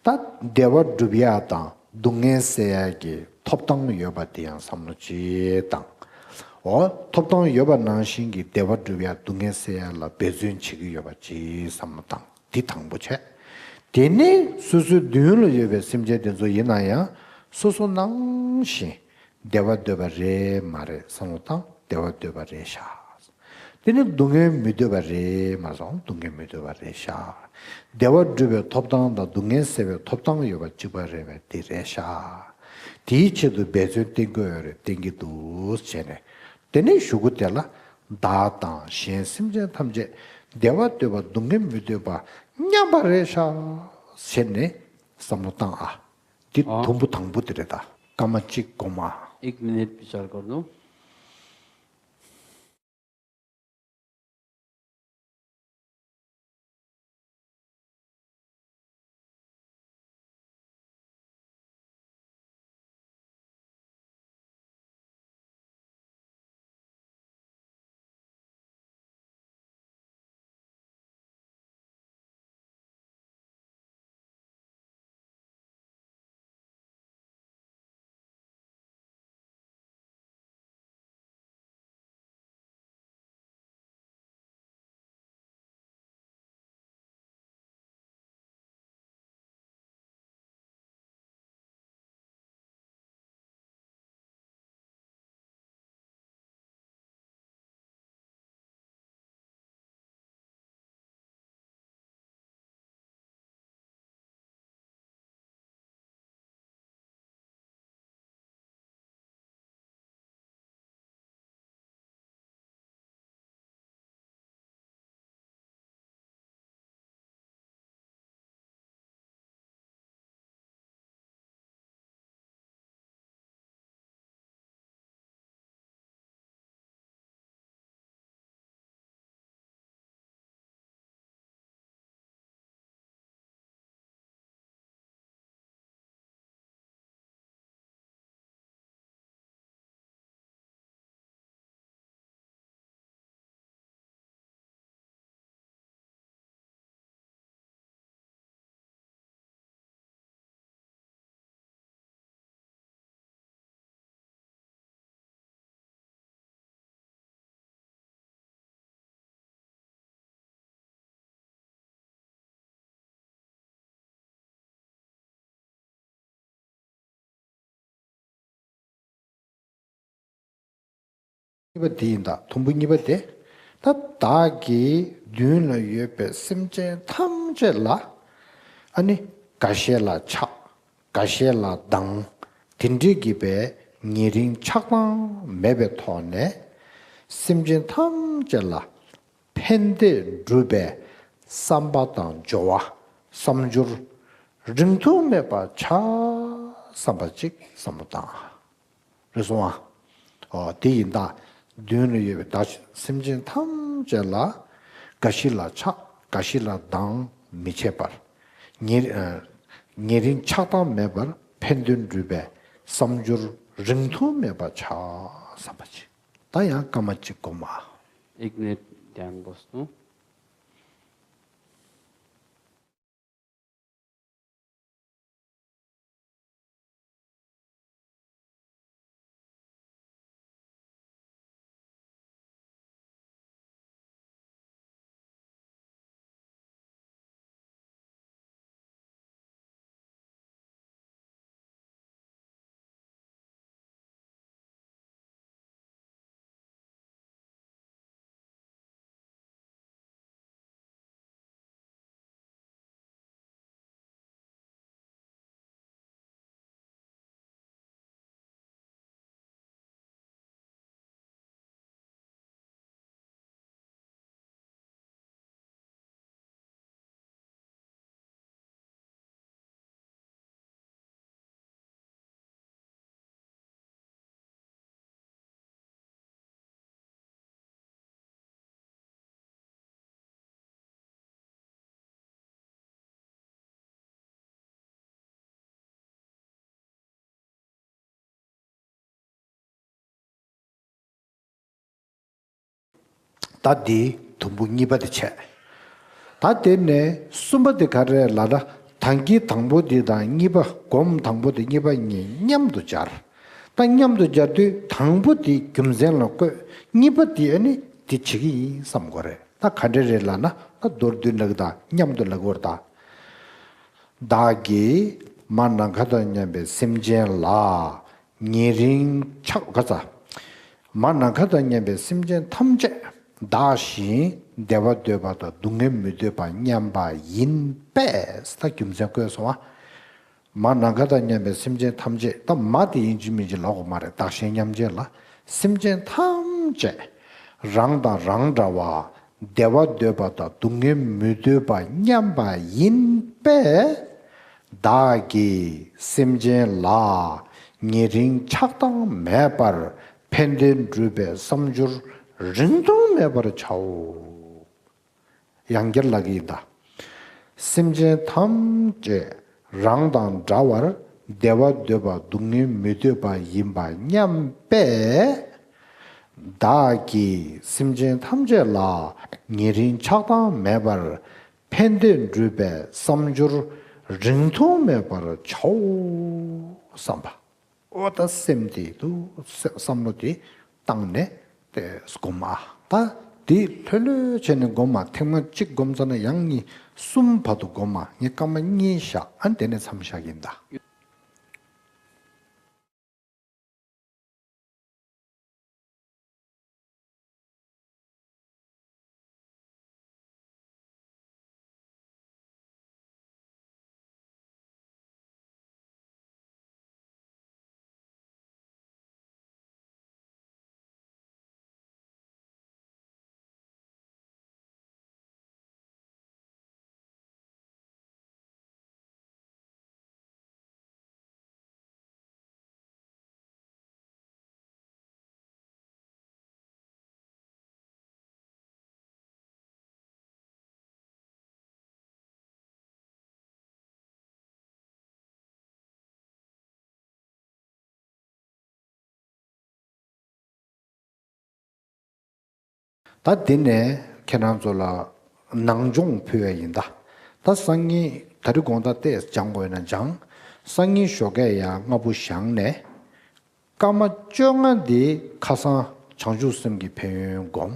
ད་བདེ་བ་སྒྲུབ་ཡག་དང་སྡུག་བསྔལ་སེལ་ཡག་གི་ཐོབ་ཐང་ཡོད་པ་དེ་ཡང་བསམ་བློ་ཅིག་བཏང་། འོ། ཐོབ་ཐང་ཡོད་པ་ནང་བཞིན་གྱི་བདེ་བ་སྒྲུབ་ཡག་སྡུག་བསྔལ་སེལ་ཡག་ལ་འབད་བརྩོན་བྱེད་ཀྱི་ཡོད་པ་ཅིག་བསམ་བློ་བཏང་། འདི་དང་པོ་བྱས། དེ་ནས་སོ་སོའི་མདུན་ལ་ཡོད་པའི་སེམས་ཅན་དེ་ཚོ་ཡིན་ན་ཡང་སོ་སོ་ནང་བཞིན་བདེ་བ་འདོད་པ་རེད་མ་རེད་བསམ་བློ་བཏང་། བདེ་བ་འདོད་པ་རེད་ཤག་དེ་ནི་སྡུག་བསྔལ་མི་འདོད་པ་རེད་མ་སོང་། སྡུག་བསྔལ་མི་འདོད་པ་རེད་ཤག་བདེ་བ་སྒྲུབ་པའི་ཐོབ་ཐང་དང་སྡུག་བསྔལ་སེལ་བའི་ཐོབ་ཐང་ཡོད་པ་གཅིག་པ་རེད་པས་འདི་རེད་ཤག་དེའི་ཆེད་དུ་འབད་བརྩོན་བསྟེན་དགོས་ཡོད་རེད། བསྟེན་གྱི་འདུག་བྱས་ནས། དེ་ནས་གཞུག་གུ་དེ་ལ་བདག་དང་གཞན་སེམས་ཅན་ཐམས་ཅད་བདེ་བ་འདོད་པ་སྡུག་བསྔལ་མི་འདོད་པ་མཉམ་པ་རེད་ཤག་བྱས་ནས་བསམ་བློ་བཏང་ཨ། འདི་ཨ། དུམ་བུ་དང་པོ་དེ་རེད་ད། སྐར་མ་གཅིག་སྒོམ་ཨ། एक मिनट विचार कर लो। གཉིས་པ་དེ་ཡིན་ད། དུམ་བུ་གཉིས་པ་དེ། ད་བདག་གི་མདུན་ལ་ཡོད་པའི་སེམས་ཅན་ཐམས་ཅད་ལ། ཨ་ནི་འགའ་ཤས་ལ་ཆགས། འགའ་ཤས་ལ་སྡང་། དེ་འདྲའི་གི་པའི་ཉེ་རིང་ཆགས་སྡང་མེད་པའི་ཐོག་ནས། སེམས་ཅན་ཐམས་ཅད་ལ་ཕན་བདེ་སྒྲུབ་པའི་བསམ་པ་དང་སྦྱོར་བ་བསམ་སྦྱོར་རིང་ཐུང་མེད་པ་ཆགས་བསམ་པ་ཅིག་བསམ་བློ་བཏང་། རེད་སོང་ཨ། ཨོ་དེ་ཡིན་ད། མདུན་ལ་ཡོད་པའི་བདག་སེམས་ཅན་ཐམས་ཅད་ལ་འགའ་ཞིག་ལ་ཆགས། འགའ་ཞིག་ལ་སྡང་མི་བྱེད་པར། ཉེ་ཨ་ཉེ་རིང་ཆགས་སྡང་མེད་པར་ཕན་དོན་སྒྲུབ་པའི་བསམ་སྦྱོར་རིང་ཐུང་མེད་པ་ཆགས་བསམ་པ་ཅིག་ད་ཡང་སྐར་མ་གཅིག་སྒོམ་ཨ། एक मिनट ध्यान बस्नु। ད་འདི་དུམ་བུ་གཉིས་པ་དེ་བྱས། ད་དེ་ནས་གསུམ་པ་དེ་ག་རེ་ལབ་ན། ད་གིན་དང་པོ་འདི་དང་གཉིས་པ། སྒོམ་དང་པོ་དེ་གཉིས་པ་གཉིས་མཉམ་དུ་སྦྱར། ད་མཉམ་དུ་སྦྱར་དུས་དང་པོ་དེ་རྒྱུ་མཚན་ལ་བཀོད། གཉིས་པ་དེ་ཨ་ནི་དེ་བྱེད་ཀྱི་ཡིན་བསམ་དགོས་རེད། ད་ག་འདྲ་རེད་ལབ་ན། ད་མདོར་བསྡུས་ལབ་ཀྱི་དང་མཉམ་དུ་ལབ་དགོས་རེད་ད། བདག་གིས་མ་ནམ་མཁའ་དང་མཉམ་པའི་སེམས་ཅན་ལ་ཉེ་རིང་ཆགས། ག་ས། མ་ནམ་མཁའ་དང་མཉམ་པའི་སེམས་ཅན་ཐམས་ཅད་བདག་བཞིན་བདེ་བ་འདོད་པ་དང་སྡུག་བསྔལ་མི་འདོད་པ་མཉམ་པ་ཡིན་པས། ད་རྒྱུ་མཚན་བཀོད་སོང་བ། མ་ནམ་མཁའ་དང་མཉམ་པའི་སེམས་ཅན་ཐམས་ཅད། ད་མ་དེ་ཡིན་གཅིག་མིན་གཅིག་ལབ་དགོས་མ་རེད། བདག་གཞན་མཉམ་བརྗེ་ལ། སེམས་ཅན་ཐམས་ཅད་རང་དང་རང་འདྲ་བ། བདེ་བ་འདོད་པ་དང་སྡུག་བསྔལ་མི་འདོད་པ་མཉམ་པ་ཡིན་པས། བདག་གིས་སེམས་ཅན་ལ་ཉེ་རིང་ཆགས་སྡང་མེད་པར་ཕན་བདེ་སྒྲུབ་པའི་བསམ་སྦྱོར་རིང་ཐུང་མེད་པར་བྱའོ། ཡང་བསྐྱར་ལབ་ཀྱི་ཡིན་ད། སེམས་ཅན་ཐམས་ཅད་རང་དང་འདྲ་བར་བདེ་བ་འདོད་པ་སྡུག་བསྔལ་མི་འདོད་པ་ཡིན་པ་མཉམ་པས། བདག་གིས་སེམས་ཅན་ཐམས་ཅད་ལ་ཉེ་རིང་ཆགས་སྡང་མེད་པར་ཕན་བདེ་སྒྲུབ་པའི་བསམ་སྦྱོར་རིང་ཐུང་མེད་པར་བྱའོ་བསམ་པ། ཨོ་ད་སེམས་དེ་དུ་བསམ་བློ་དེ་བཏང་ནས་དེ་སྒོམ་ཨ། ད་དེ་ལྷོད་ལྷོད་བྱས་ནས་སྒོམ་ཨ། ཐེངས་མ་གཅིག་སྒོམ་ཚར་ན་ཡང་གཉིས་གསུམ་བར་དུ་སྒོམ་ཨ། ངས་སྐར་མ་གཉིས་བཞག་ཨ། དེ་ནས་མཚམས་བཞག་གི་ཡིན་ད། ད་འདི་ནས་ཁྱེད་རང་ཚོ་ལ་ནང་སྦྱོང་ཕུལ་བ་ཡིན་ད། ད་སང་ཉིན་ད་རེས་དགོང་དག་ཏོག་ཙམ་སྦྱང་དགོས་ན་སྦྱང་། སང་ཉིན་ཞོགས་ཀས་ཡར་སྔ་པོ་བཞེངས་ནས། སྐར་མ་བཅོ་ལྔ་འདི་ཁ་སང་བྱང་ཆུབ་སེམས་ཀྱི་ཕན་ཡོན་སྒོམ།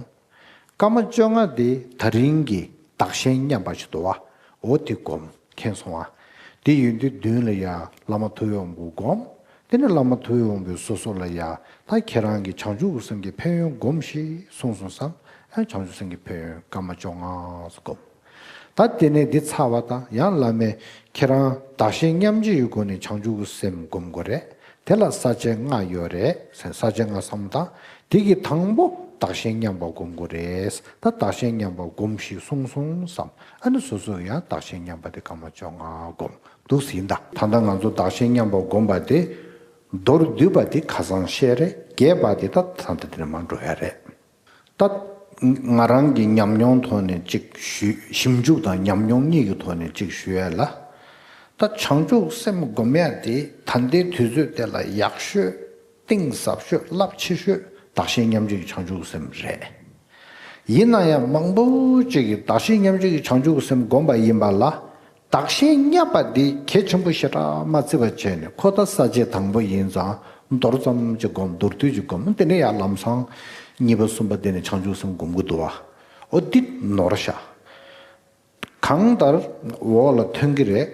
སྐར་མ་བཅོ་ལྔ་འདི་ད་རིང་གི་བདག་གཞན་མཉམ་པ་ཞིག་འདུག་བ། འོ་དེ་སྒོམ། མཁྱེན་སོང་བ། དེ་ཡིན་དུས་མདུན་ལ་ཡ་བླ་མ་ཐུབ་པའི་དབང་པོ་སྒོམ། དེ་ནས་བླ་མ་ཐུབ་པའི་དབང་པོས་སོ་སོ་ལ་ཡ་ད་ཁྱེད་རང་གི་བྱང་ཆུབ་སེམས་ཀྱི་ཕན་ཡོན་སྒོམས་ཤིག་གསུངས་སོང་བསམ། ཨ་བྱང་ཆུབ་སེམས་ཀྱི་ཕན་ཡོན་སྐར་མ་བཅོ་ལྔ་སྒོམ། ད་དེ་ནས་འདི་ཚར་བ་དང་ཡང་བླ་མས་ཁྱེད་རང་བདག་གཞན་མཉམ་བརྗེའི་སྒོ་ནས་བྱང་ཆུབ་སེམས་སྒོམ་དགོས་རེད། དེ་ལ་ས་བཅད་ལྔ་ཡོད་རེད། ས་བཅད་ལྔ་བསམ་དང་། དེ་གི་དང་པོ་བདག་གཞན་མཉམ་པ་སྒོམ་དགོས་རེད། ད་བདག་གཞན་མཉམ་པ་སྒོམས་ཤིག་གསུངས་སོང་བསམ། ཨ་ནི་སོ་སོ་ཡང་བདག་གཞན་མཉམ་པ་དེ་སྐར་མ་བཅོ་ལྔ་སྒོམ་འདུག་ཟིན་ད། ད་ལྟ་ང་ཚོ་བདག་གཞན་མཉམ་པ་སྒོམ་པ་དེ་མདོར་བསྡུས་པ་དེ་ཁ་སང་བཤད་རེད། རྒྱས་པ་དེ་ད་ད་ལྟ་དེ་ནས་མར་འགྲོ་ཡ་རེད། ད་ང་རང་གི་ཉམས་མྱོང་ཐོག་ནས་གཅིག་ཞུ། ཞིབ་འཇུག་དང་ཉམས་མྱོང་གཉིས་ཀྱི་ཐོག་ནས་གཅིག་ཞུ་ཡ་ལ། ད་བྱང་ཆུབ་སེམས་སྒོམ་ཡ་དེ་ད་ལྟའི་དུས་ཚོད་དེ་ལ་ཡག་ཤོས་གཏིང་ཟབ་ཤོས་རླབས་ཆེ་ཤོས་བདག་གཞན་མཉམ་བརྗེ་གི་བྱང་ཆུབ་སེམས་རེད། ཡིན་ན་ཡང་མང་པོ་ཅིག་གིས་བདག་གཞན་མཉམ་བརྗེ་གི་བྱང་ཆུབ་སེམས་སྒོམ་པ་ཡིན་པ་ལ། བདག་གཞན་མཉམ་པ་འདི་གལ་ཆེན་པོ་ཞེ་དྲག་མ་བརྩི་བ་བྱས་ནས་ཁོ་ད་ས་བཅད་དང་པོ་ཡིན་ཙང་མདོར་ཙམ་ཅིག་སྒོམ། མདོར་བསྡུས་ཅིག་སྒོམ། དེ་ནས་ཡང་ལམ་སང་གཉིས་པ་གསུམ་པ་དེ་ནས་བྱང་ཆུབ་སེམས་སྒོམ་གྱི་འདུག་བ། འོ་འདི་ནོར་ཤག། གང་ལྟར་འོག་ལ་ཐོན་གྱི་རེད།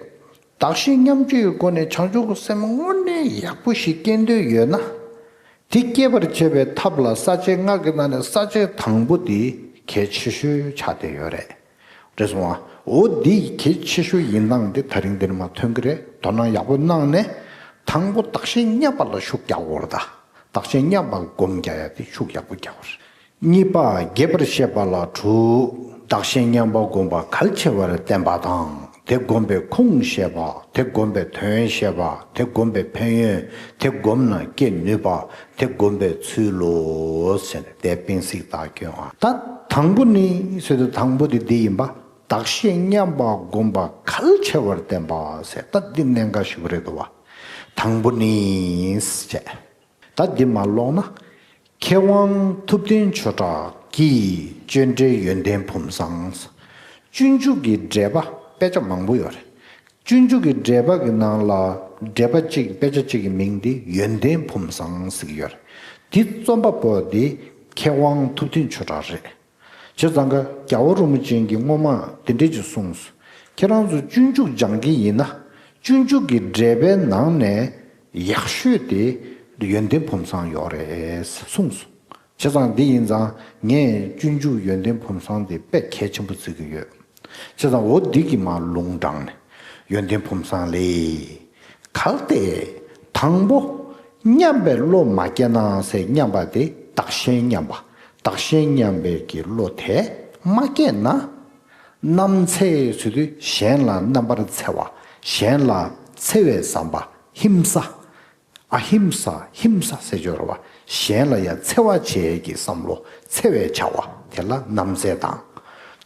བདག་གཞན་མཉམ་བརྗེའི་སྒོ་ནས་བྱང་ཆུབ་སེམས་དངོས་གནས་ཡག་པོ་ཞིག་སྐྱེ་འདོད་ཡོད་ན། དེ་སྐྱེད་པར་བྱེད་པའི་ཐབས་ལ་ས་བཅད་ལྔ་གི་ནང་ནས་ས་བཅད་དང་པོ་དེ་གལ་ཆེ་ཤོས་ཆགས་བསྡད་ཡོད་རེད། རེད་སོང་ཨ། འོ་འདི་གལ་ཆེ་ཤོས་ཡིན་སྟངས་འདི་ད་རིང་འདིར་མ་ཐོན་གི་རེད། དོ་སྣང་ཡག་པོ་གནང་ནས། དང་པོ་བདག་གཞན་མཉམ་པ་ལ་ཤུགས་རྒྱག་དགོས་རེད་ད། བདག་གཞན་མཉམ་པ་སྒོམ་རྒྱག་ཡ་དེ་ཤུགས་ཡག་པོ་རྒྱག་དགོས་རེད། གཉིས་པ་རྒྱས་པར་བཤད་པ་ལ་དྲུག། བདག་གཞན་མཉམ་པ་སྒོམ་པ་གལ་ཆེ་བར་བསྟན་པ་དང་། དེ་སྒོམ་པའི་ཁུངས་བཤད་པ། དེ་སྒོམ་པའི་དོན་བཤད་པ། དེ་སྒོམ་པའི་ཕན་ཡོན། དེ་སྒོམ་ན་སྐྱེ་ནུས་པ། དེ་སྒོམ་པའི་ཚུལ་ལོ་ཟེར་ནས་དེ་སྤེལ་གཟིགས་དག་སྐྱོན་ཨ། ད་དང་པོ་ནི་ཟེར་དུས་དང་པོ་དེ་འདི་ཡིན་པ། བདག་གཞན་མཉམ་པ་སྒོམ་པ་གལ་ཆེ་བར་བསྟན་པ་ཟེར། ད་འདི་གནད་འགག་ཞིག་རེད་འདུག་བ། དང་པོ་ནི་ཟེར། ད་འདི་མ་ཀློག་ན། མཁས་དབང་ཐུབ་བསྟན་ཆོས་གྲགས་ཀྱིས་སྤྱོད་འབྲས་ཡོན་ཏན་བུམ་བཟང་། སྤྱོད་འཇུག་གི་འགྲེལ་པ་དཔེ་ཆ་མང་པོ་ཡོད་རེད། སྤྱོད་འཇུག་གི་འགྲེལ་པ་གི་ནང་ལ་འགྲེལ་པ་གཅིག་དཔེ་ཆ་གཅིག་གི་མིང་འདི་ཡོན་ཏན་བུམ་བཟང་ཟེར་གྱི་ཡོད་རེད། འདི་རྩོམ་པ་པོ་འདི་མཁས་དབང་ཐུབ་བསྟན་ཆོས་གྲགས་རེད། བྱས་ཙང་ཀ་རྒྱལ་བ་རིན་པོ་ཆེ་གིས་སྔོན་མ་འདི་འདྲས་ཅིག་གསུངས་སོང་། ཁྱེད་རང་ཚོ་སྤྱོད་འཇུག་སྦྱང་གི་ཡིན་ན། སྤྱོད་འཇུག་གི་འགྲེལ་པའི་ནང་ནས་ཡག་ཤོས་དེ་ཡོན་ཏན་བུམ་བཟང་ཡོད་རེད་གསུངས་སོང་། བྱས་ཙང་འདི་ཡིན་ཙང་ངས་སྤྱོད་འཇུག་ཡོན་ཏན་བུམ་བཟང་དེ་དཔེ་གལ་ཆེན་པོ་བརྩི་གི་ཡོད། བྱས་ཙང་འོ་འདི་གི་མར་ལུང་དྲངས་ནས་ཡོན་ཏན་བུམ་བཟང་ལས། གལ་ཏེ། དང་པོ། མཉམ་པའི་བློ་མ་སྐྱེས་ན་ཟེར་མཉམ་པ་དེ་བདག་གཞན་མཉམ་པ། བདག་གཞན་མཉམ་པའི་གི་བློ་དེ་མ་སྐྱེས་ན། རྣམ་འཚེ་ཟེར་དུས་གཞན་ལ་རྣམ་པར་འཚེ་བ། གཞན་ལ་འཚེ་བའི་བསམ་པ། ཧིམ་ས། ཨ་ཧིམ་ས་ཧིམ་ས་ཟེར་ཡོད་རེད་བ། གཞན་ལ་ཡང་འཚེ་བ་བྱེད་ཀྱི་བསམ་བློ་འཚེ་བའི་བྱ་བ་དེ་ལ་རྣམ་འཚེ་དང་།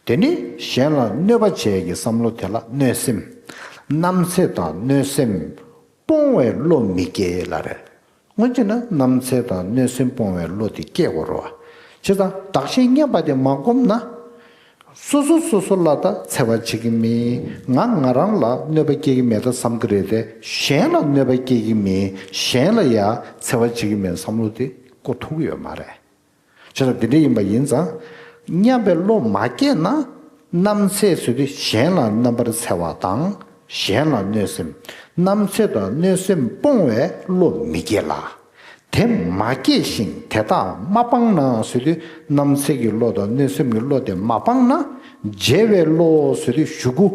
དེ་ནི་གཞན་ལ་གནོད་པ་བྱེད་ཀྱི་བསམ་བློ་དེ་ལ་གནོད་སེམས། རྣམ་འཚེ་དང་གནོད་སེམས་སྤོང་བའི་བློ་མི་སྐྱེ་ལ་རེད། སྔོན་ཆད་ན་རྣམ་འཚེ་དང་གནོད་སེམས་སྤོང་བའི་བློ་དེ་སྐྱེ་དགོས་རེད་བ། བྱས་ཙང་བདག་གཞན་མཉམ་པ་དེ་མ་བསྒོམས་ན། སོ་སོ་སོ་སོ་ལ་ད་འཚེ་བ་བྱེད་ཀྱི་མེད། ང་ང་རང་ལ་གནོད་པ་སྐྱེལ་གྱི་མེད་ད་བསམ་གྱི་རེད་དེ། གཞན་ལ་གནོད་པ་སྐྱེལ་གྱི་མེད། གཞན་ལ་ཡ་འཚེ་བ་བྱེད་ཀྱི་མེད་བསམ་བློ་དེ་འཁོར་ཐུབ་ཀྱི་ཡོད་མ་རེད། བྱས་ཙང་དེ་འདྲ་ཡིན་པ་ཡིན་ཙང་། མཉམ་པའི་བློ་མ་སྐྱེས་ན། རྣམ་འཚེ་ཟེར་དུས་གཞན་ལ་རྣམ་པར་འཚེ་བ་དང་། གཞན་ལ་གནོད་སེམས། རྣམ་འཚེ་དང་གནོད་སེམས་སྤོང་བའི་བློ་མི་སྐྱེ་ལ། དེ་མ་སྐྱེས་ཤིང་དེ་དག་མ་སྤངས་ན་ཟེར་དུས་རྣམ་འཚེ་གི་བློ་དང་གནོད་སེམས་ཀྱི་བློ་དེ་མ་སྤངས་ན། བརྗེ་བའི་བློ་ཟེར་དུས་གཞུག་གུ་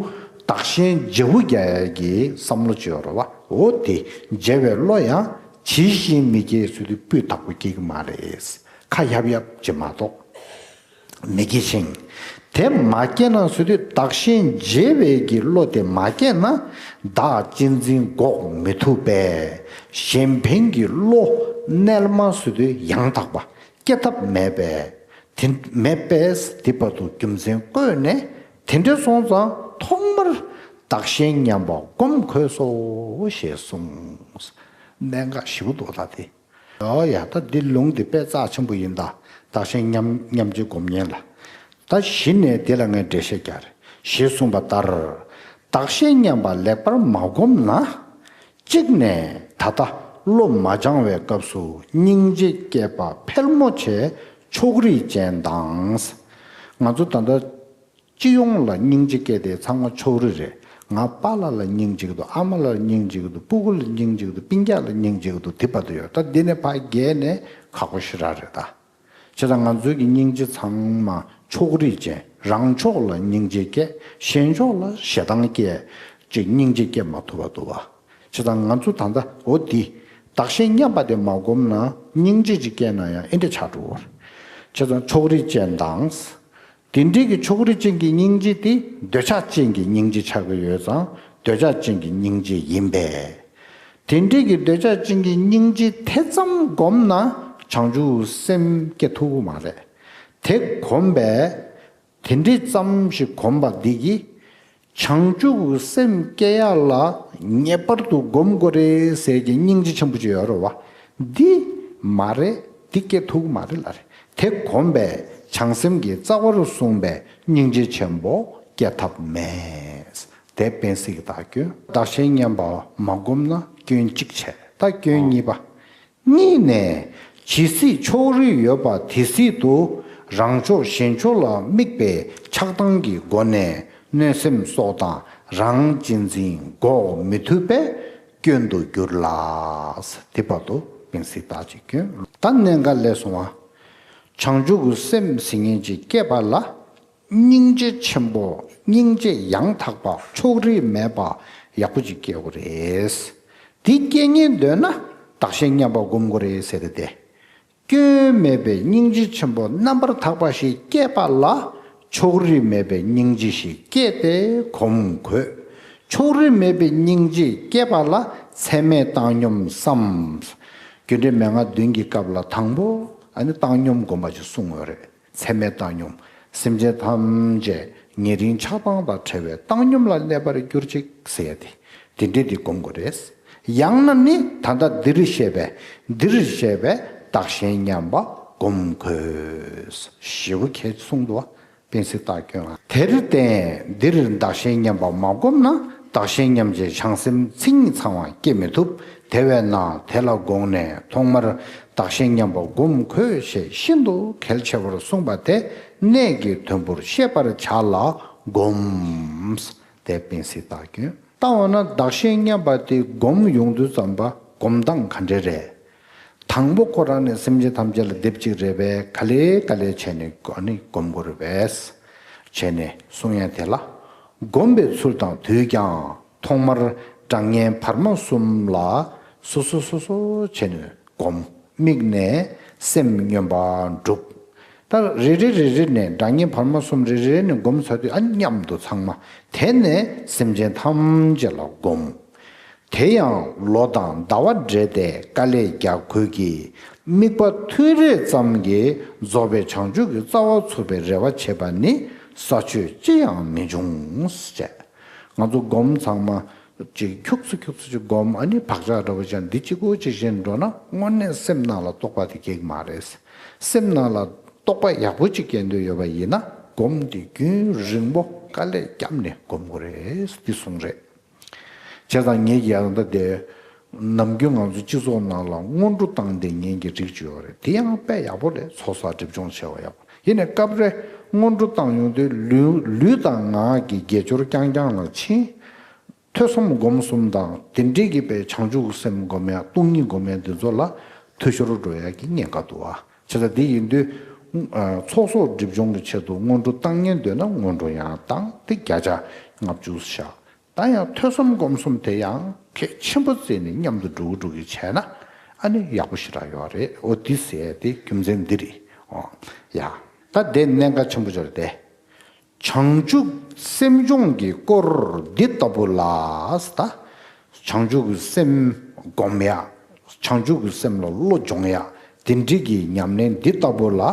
བདག་གཞན་བརྗེ་བོ་རྒྱག་ཡ་གི་བསམ་བློ་ཅིག་ཡོད་རེད་བ། འོ་དེ་བརྗེ་བའི་བློ་ཡང་ཇི་བཞིན་མི་སྐྱེ་ཟེར་དུས་སྤུས་དག་པོ་སྐྱེ་གི་མ་རེད། ཁ་ཡབ་ཡབ་ཅིག་མ་གཏོགས། མི་སྐྱེ་ཞིང་། དེ་མ་སྐྱེས་ན་ཟེར་དུས་བདག་གཞན་བརྗེ་བའི་གི་བློ་དེ་མ་སྐྱེས་ན། བདག་གཅེས་འཛིན་འགོག་མི་ཐུབ་པས། གཞན་ཕན་གྱི་བློ་རྣལ་མ་ཟེར་དུས་ཡང་དག་པ་སྐྱེ་ཐབས་མེད་པས། དེ་མེད་པས་དེ་བར་དུ་རྒྱུ་མཚན་བཀོད་ནས། དེ་འདྲ་སོང་ཙང་ཐོག་མར་བདག་གཞན་མཉམ་པ་སྒོམ་དགོས་སོ་ཞེས་གསུངས། གནད་འགག་ཞེ་པོ་འདུག་ད་དེ། ཡོ་ཡ་ད་འདི་ལུང་འདི་དཔེ་རྩ་ཆེན་པོ་ཡིན་ད། བདག་གཞན་མཉམ་མཉམ་བརྗེ་སྒོམ་ཉན་ལ། ད་གཞི་ནས་དེ་ལ་ངས་འགྲེལ་བཤད་རྒྱག་རེད། ཞེས་གསུངས་པ་ལྟར། བདག་གཞན་མཉམ་པ་ལེགས་པར་མ་བསྒོམས་ན། གཅིག་ནས་ད་ལྟ་བློ་མ་སྦྱང་བའི་སྐབས་སུ་སྙིང་རྗེ་སྐྱེས་པ་ཕལ་མོ་ཆེ་ཕྱོགས་རིས་ཅན་དང་། ང་ཚོ་ད་ལྟ། སྤྱི་ཡོངས་ལ་སྙིང་རྗེ་སྐྱེ་དེ་ཚང་མ་ཕྱོགས་རིས་རེད། ང་པཱ་ལགས་ལ་སྙིང་རྗེ་གི་འདུག་ཨ་མ་ལགས་ལ་སྙིང་རྗེ་གི་འདུག་སྤུ་གུ་ལ་སྙིང་རྗེ་གི་འདུག་སྤུན་ཀྱག་ལ་སྙིང་རྗེ་གི་འདུག་དེ་བར་དུ་ཡོད། ད་འདི་ནས་ཕར་བརྒལ་ནས་ཁག་པོ་ཞེ་དྲག་རེད་ད། བྱས་ཙང་ང་ཚོའི་གི་སྙིང་རྗེ་ཚང་མ་ཕྱོགས་རིས་ཅན། རང་ཕྱོགས་ལ་སྙིང་རྗེ་སྐྱེ། གཞན་ཕྱོགས་ལ་ཞེ་སྡང་སྐྱེ། ཅིག་སྙིང་རྗེ་སྐྱེ་མ་ཐུབ་པ་འདུག་བ། བྱས་ཙང་ང་ཚོ་ད་ལྟ་འོ་འདི། བདག་གཞན་མཉམ་པ་དེ་མ་བསྒོམས་ན་སྙིང་རྗེ་ཅིག་སྐྱེས་ན་ཡང་ཨེ་འདྲ་ཆགས་འགྲོ་བར། བྱས་ཙང་ཕྱོགས་རིས་ཅན་དང་། དེ་འདྲའི་གི་ཕྱོགས་རིས་ཅན་གྱི་སྙིང་རྗེ་དེ་འདོད་ཆགས་ཅན་གྱི་སྙིང་རྗེ་ཆགས་ཀྱི་ཡོད་ཙང་འདོད་ཆགས་ཅན་གྱི་སྙིང་རྗེ་ཡིན་པས། དེ་འདྲའི་གི་འདོད་ཆགས་ཅན་གྱི་སྙིང་རྗེ་དེ་ཙམ་བསྒོམས་ན་བྱང་ཆུབ་སེམས་སྐྱེ་ཐུབ་ཀྱི་མ་རེད། དེ་བསྒོམས་པས། དེ་འདྲའི་ཙམ་ཞིག་བསྒོམས་པ་འདི་གིས། བྱང་ཆུབ་སེམས་སྐྱེ་ཡ་ལ་ངེས་པར་དུ་སྒོམ་དགོས་རེད་ཟེར་གྱི་སྙིང་རྗེ་ཆེན་པོ་ཅིག་ཡོད་རེད་བ། འདི་མ་རེད། འདི་སྐྱེ་ཐུབ་ཀྱི་མ་རེད་ལ་རེད། དེ་བསྒོམས་པས་བྱང་སེམས་ཀྱི་རྩ་བར་གསུངས་པའི་སྙིང་རྗེ་ཆེན་པོ་སྐྱེ་ཐབས་མེད། དེ་སྤེན་སྲིད་ཀྱི་དག་སྐྱོན། བདག་གཞན་མཉམ་པ་མ་བསྒོམས་ན་སྐྱོན་གཅིག་བྱས། ད་སྐྱོན་གཉིས་པ། གཉིས་ནས། ཇི་སྲིད་ཕྱོགས་རིས་ཡོད་པ་དེ་སྲིད་དུ་རང་ཕྱོགས་གཞན་ཕྱོགས་ལ་དམིགས་པའི་ཆགས་སྡང་གི་སྒོ་ནས་གནོད་སེམས་སོགས་དང་རང་གཅེས་འཛིན་འགོག་མི་ཐུབ་པས་སྐྱོན་དུ་འགྱུར་ལ། དེ་བར་དུ་སྤེན་སྲིད་དག་གི་སྐྱོན། ད་གནད་འགག་སླེབས་སོང་བ། བྱང་ཆུབ་ཀྱི་སེམས་ཟེར་མཁན་ཅིག་སྐྱེས་པ་ལ། སྙིང་རྗེ་ཆེན་པོ་སྙིང་རྗེ་ཡང་དག་པ་ཕྱོགས་རིས་མེད་པ་ཡག་པོ་ཅིག་སྐྱེ་དགོས་རེད། འདི་སྐྱེ་ཉེན་འདོད་ན་བདག་གཞན་མཉམ་པ་སྒོམ་དགོས་རེད་ཟེར་ཏེ། སྐྱོན་མེད་པའི་སྙིང་རྗེ་ཆེན་པོ་རྣམ་པར་དག་པ་ཞིག་སྐྱེས་པ་ལ་ཕྱོགས་རིས་མེད་པའི་སྙིང་རྗེ་ཞིག་སྐྱེས་ཏེ་སྒོམ་དགོས། ཕྱོགས་རིས་མེད་པའི་སྙིང་རྗེ་སྐྱེས་པ་ལ་ཚད་མེད་བཏང་སྙོམས་སམ། རྒྱུ་འབྲས་མན་ངག་བདུན་གྱི་སྐབས་ལ་དང་པོ་ཨ་ནི་བཏང་སྙོམས་སྒོམ་པ་ཅིག་གསུང་ཡོད་རེད། ཚད་མེད་བཏང་སྙོམས། སེམས་ཅན་ཐམས་ཅད་ཉེ་རིང་ཆགས་སྡང་དང་བྲལ་བའི་བཏང་སྙོམས་ལ་གནས་པར་གྱུར་ཅིག་ཟེར་ཡ་དེ། དེ་འདྲས་དེ་སྒོམ་དགོས་རེད། ཡང་ན་ནི་ད་ལྟ་འདིར་བཤད་པའི་འདིར་བཤད་པའི་བདག་གཞན་མཉམ་པ་ སྒོམ་དགོས། ཞེ་པོ་གལ་གསུངས་འདུག་བ། སྤེན་སྲིད་སྟག་སྐྱོན་ལ། དེར་བརྟེན་འདིར་བདག་གཞན་མཉམ་པ་མ་བསྒོམས་ན། བདག་གཞན་མཉམ་བརྗེའི་བྱང་སེམས་མཚན་ཉིད་ཚང་བ་སྐྱེ་མི་ཐུབ། དེ་བས་ན་དེ་ལ་དགོངས་ནས་ཐོག་མར་བདག་གཞན་མཉམ་པ་བསྒོམ་དགོས་ཞེས་ཤིན་ཏུ་གལ་ཆེ་བར་གསུངས་པ་དེ་གནད་ཀྱི་དོན་པོར་ཤེས་པར་བྱ་ལ་སྒོམ། དེ་སྤེན་སྲིད་སྟག་སྐྱོན། ད་འོ་ན་བདག་གཞན་མཉམ་པ་དེ་སྒོམ་ཡོང་དུས་ཙམ་པ་སྒོམ་སྟངས་ག་འདྲ་རེད། དང་པོ་ཁོ་རང་ནས་སེམས་ཅན་ཐམས་ཅད་ལ་སྡེབ་གཅིག་རེད་པས། ག་ལེ་ག་ལེ་བྱས་ནས་ཨ་ནི་སྒོམ་དགོས་རེད་པས། བྱས་ནས་གསུང་ཡ་དེ་ལ། སྒོམ་པའི་ཚུལ་དང་དུས་ཀྱང་ཐོག་མར་གྲངས་ངན་བར་མ་གསུམ་ལ་སོ་སོ་སོ་སོ་བྱས་ནས་སྒོམ། དམིགས་ནས་སེམས་སྙོམས་པར་སྒྲུབ། ད་རེ་རེ་རེ་རེ་ནས་གྲངས་ངན་བར་མ་གསུམ་རེ་རེ་ནས་སྒོམ་ཚར་དུས་ཨ་མཉམ་དུ་ཚང་མ། དེ་ནས་སེམས་ཅན་ཐམས་ཅད་ལ་སྒོམ། དེ་ཡང་ལོ་དང་ཟླ་བ་འབྲེལ་ཏེ་དཀའ་ལས་རྒྱག་དགོས་ཀྱི། དམིགས་པ་ཐུན་རེ་ཙམ་གྱིས་རྫོགས་པའི་བྱང་ཆུབ་ཀྱི་རྩ་བ་ཚུགས་པའི་རེ་བ་བྱེད་པ་ནི་ས་ཆོད་ཅི་ཡང་མི་འབྱུང་ཟེར། ང་ཚོ་སྒོམ་ཚང་མ་ཅིག་ཁྱུག་ཙམ་ཁྱུག་ཙམ་ཅིག་སྒོམ། ཨ་ནི་བག་ཆགས་འདྲ་པོ་ཅིག་འདི་གཅིག་པོ་ཅིག་བཞིན་འགྲོ་ན་དངོས་གནས་སེམས་ནང་ལ་རྟོགས་པ་དེ་སྐྱེ་གི་མ་རེད། སེམས་ནང་ལ་རྟོགས་པ་ཡག་པོ་ཅིག་སྐྱེ་འདོད་ཡོད་པ་ཡིན་ན་སྒོམ་དེ་རྒྱུན་རིང་པོ་དཀའ་ལས་བརྒྱབ་ནས་སྒོམ་དགོས་རེད། འདི་གསུངས་རེད། བྱས་ཙང་ངེད་ཀྱི་ཡང་ད་དེ་ནམ་རྒྱུན་ང་ཚོ་སྤྱི་ཚོགས་ནང་ལ་སྔོན་འགྲོ་བཏང་བསྡད་མཁན་གྱི་རིགས་ཅིག་ཡོད་རེད། དེ་ཡང་དཔེ་ཡག་པོ་རེད། ཚོགས་བསགས་སྒྲིབ་སྦྱོང་བྱས་པ་ཡག་པོ་ཡིན་ནའི་སྐབས་རེ་སྔོན་འགྲོ་བཏང་ཡོང་དུས་ལུས་ལུས་དང་ངག་གི་དགེ་སྦྱོར་རྐྱང་རྐྱང་ལ་ཕྱིན། ཐོས་བསམ་སྒོམ་གསུམ་དང་དེ་འདྲའི་གི་དཔེ་བྱང་ཆུབ་སེམས་སྒོམ་ཡ་སྟོང་ཉིད་སྒོམ་ཡ་འདི་ཚོ་ལ་འཐུས་ཤོར་འགྲོ་ཡ་གི་ཉེན་ཁ་འདུག་ཨ། བྱས་ཙང་དེ་ཡིན་དུས་ཚོགས་བསགས་སྒྲིབ་སྦྱོང་གི་ཆེད་དུ་སྔོན་འགྲོ་བཏང་ཉན་འདོད་ན་སྔོན་འགྲོ་ཡང་བཏང་། དེ་བརྒྱ་ཆ་ལྔ་བཅུ་བཞག་ད་ཡང་ཐོས་བསམ་སྒོམ་གསུམ་དེ་ཡང་གལ་ཆེན་པོ་བརྩིས་ནས་མཉམ་དུ་འགྲོ་གི་འགྲོ་གི་བྱས་ན་ཨ་ནི་ཡག་པོ་ཞེ་དྲག་ཡོད་རེད། འོ་འདི་ཟེར་དེ་རྒྱུ་མཚན་འདི་རེད། འོ་ཡ། ད་དེ་གནད་འགག་ཆེན་པོ་ཅིག་རེད་དེ། བྱང་ཆུབ་སེམས་སྦྱོང་གི་སྐོར་འདི་ལྟ་བུ་ལ། ད་བྱང་ཆུབ་སེམས་སྒོམ་ཡ། བྱང་ཆུབ་སེམས་ལ་བློ་སྦྱོང་ཡ། དེ་འདྲའི་གི་ཉམས་ལེན་འདི་ལྟ་བུ་ལ།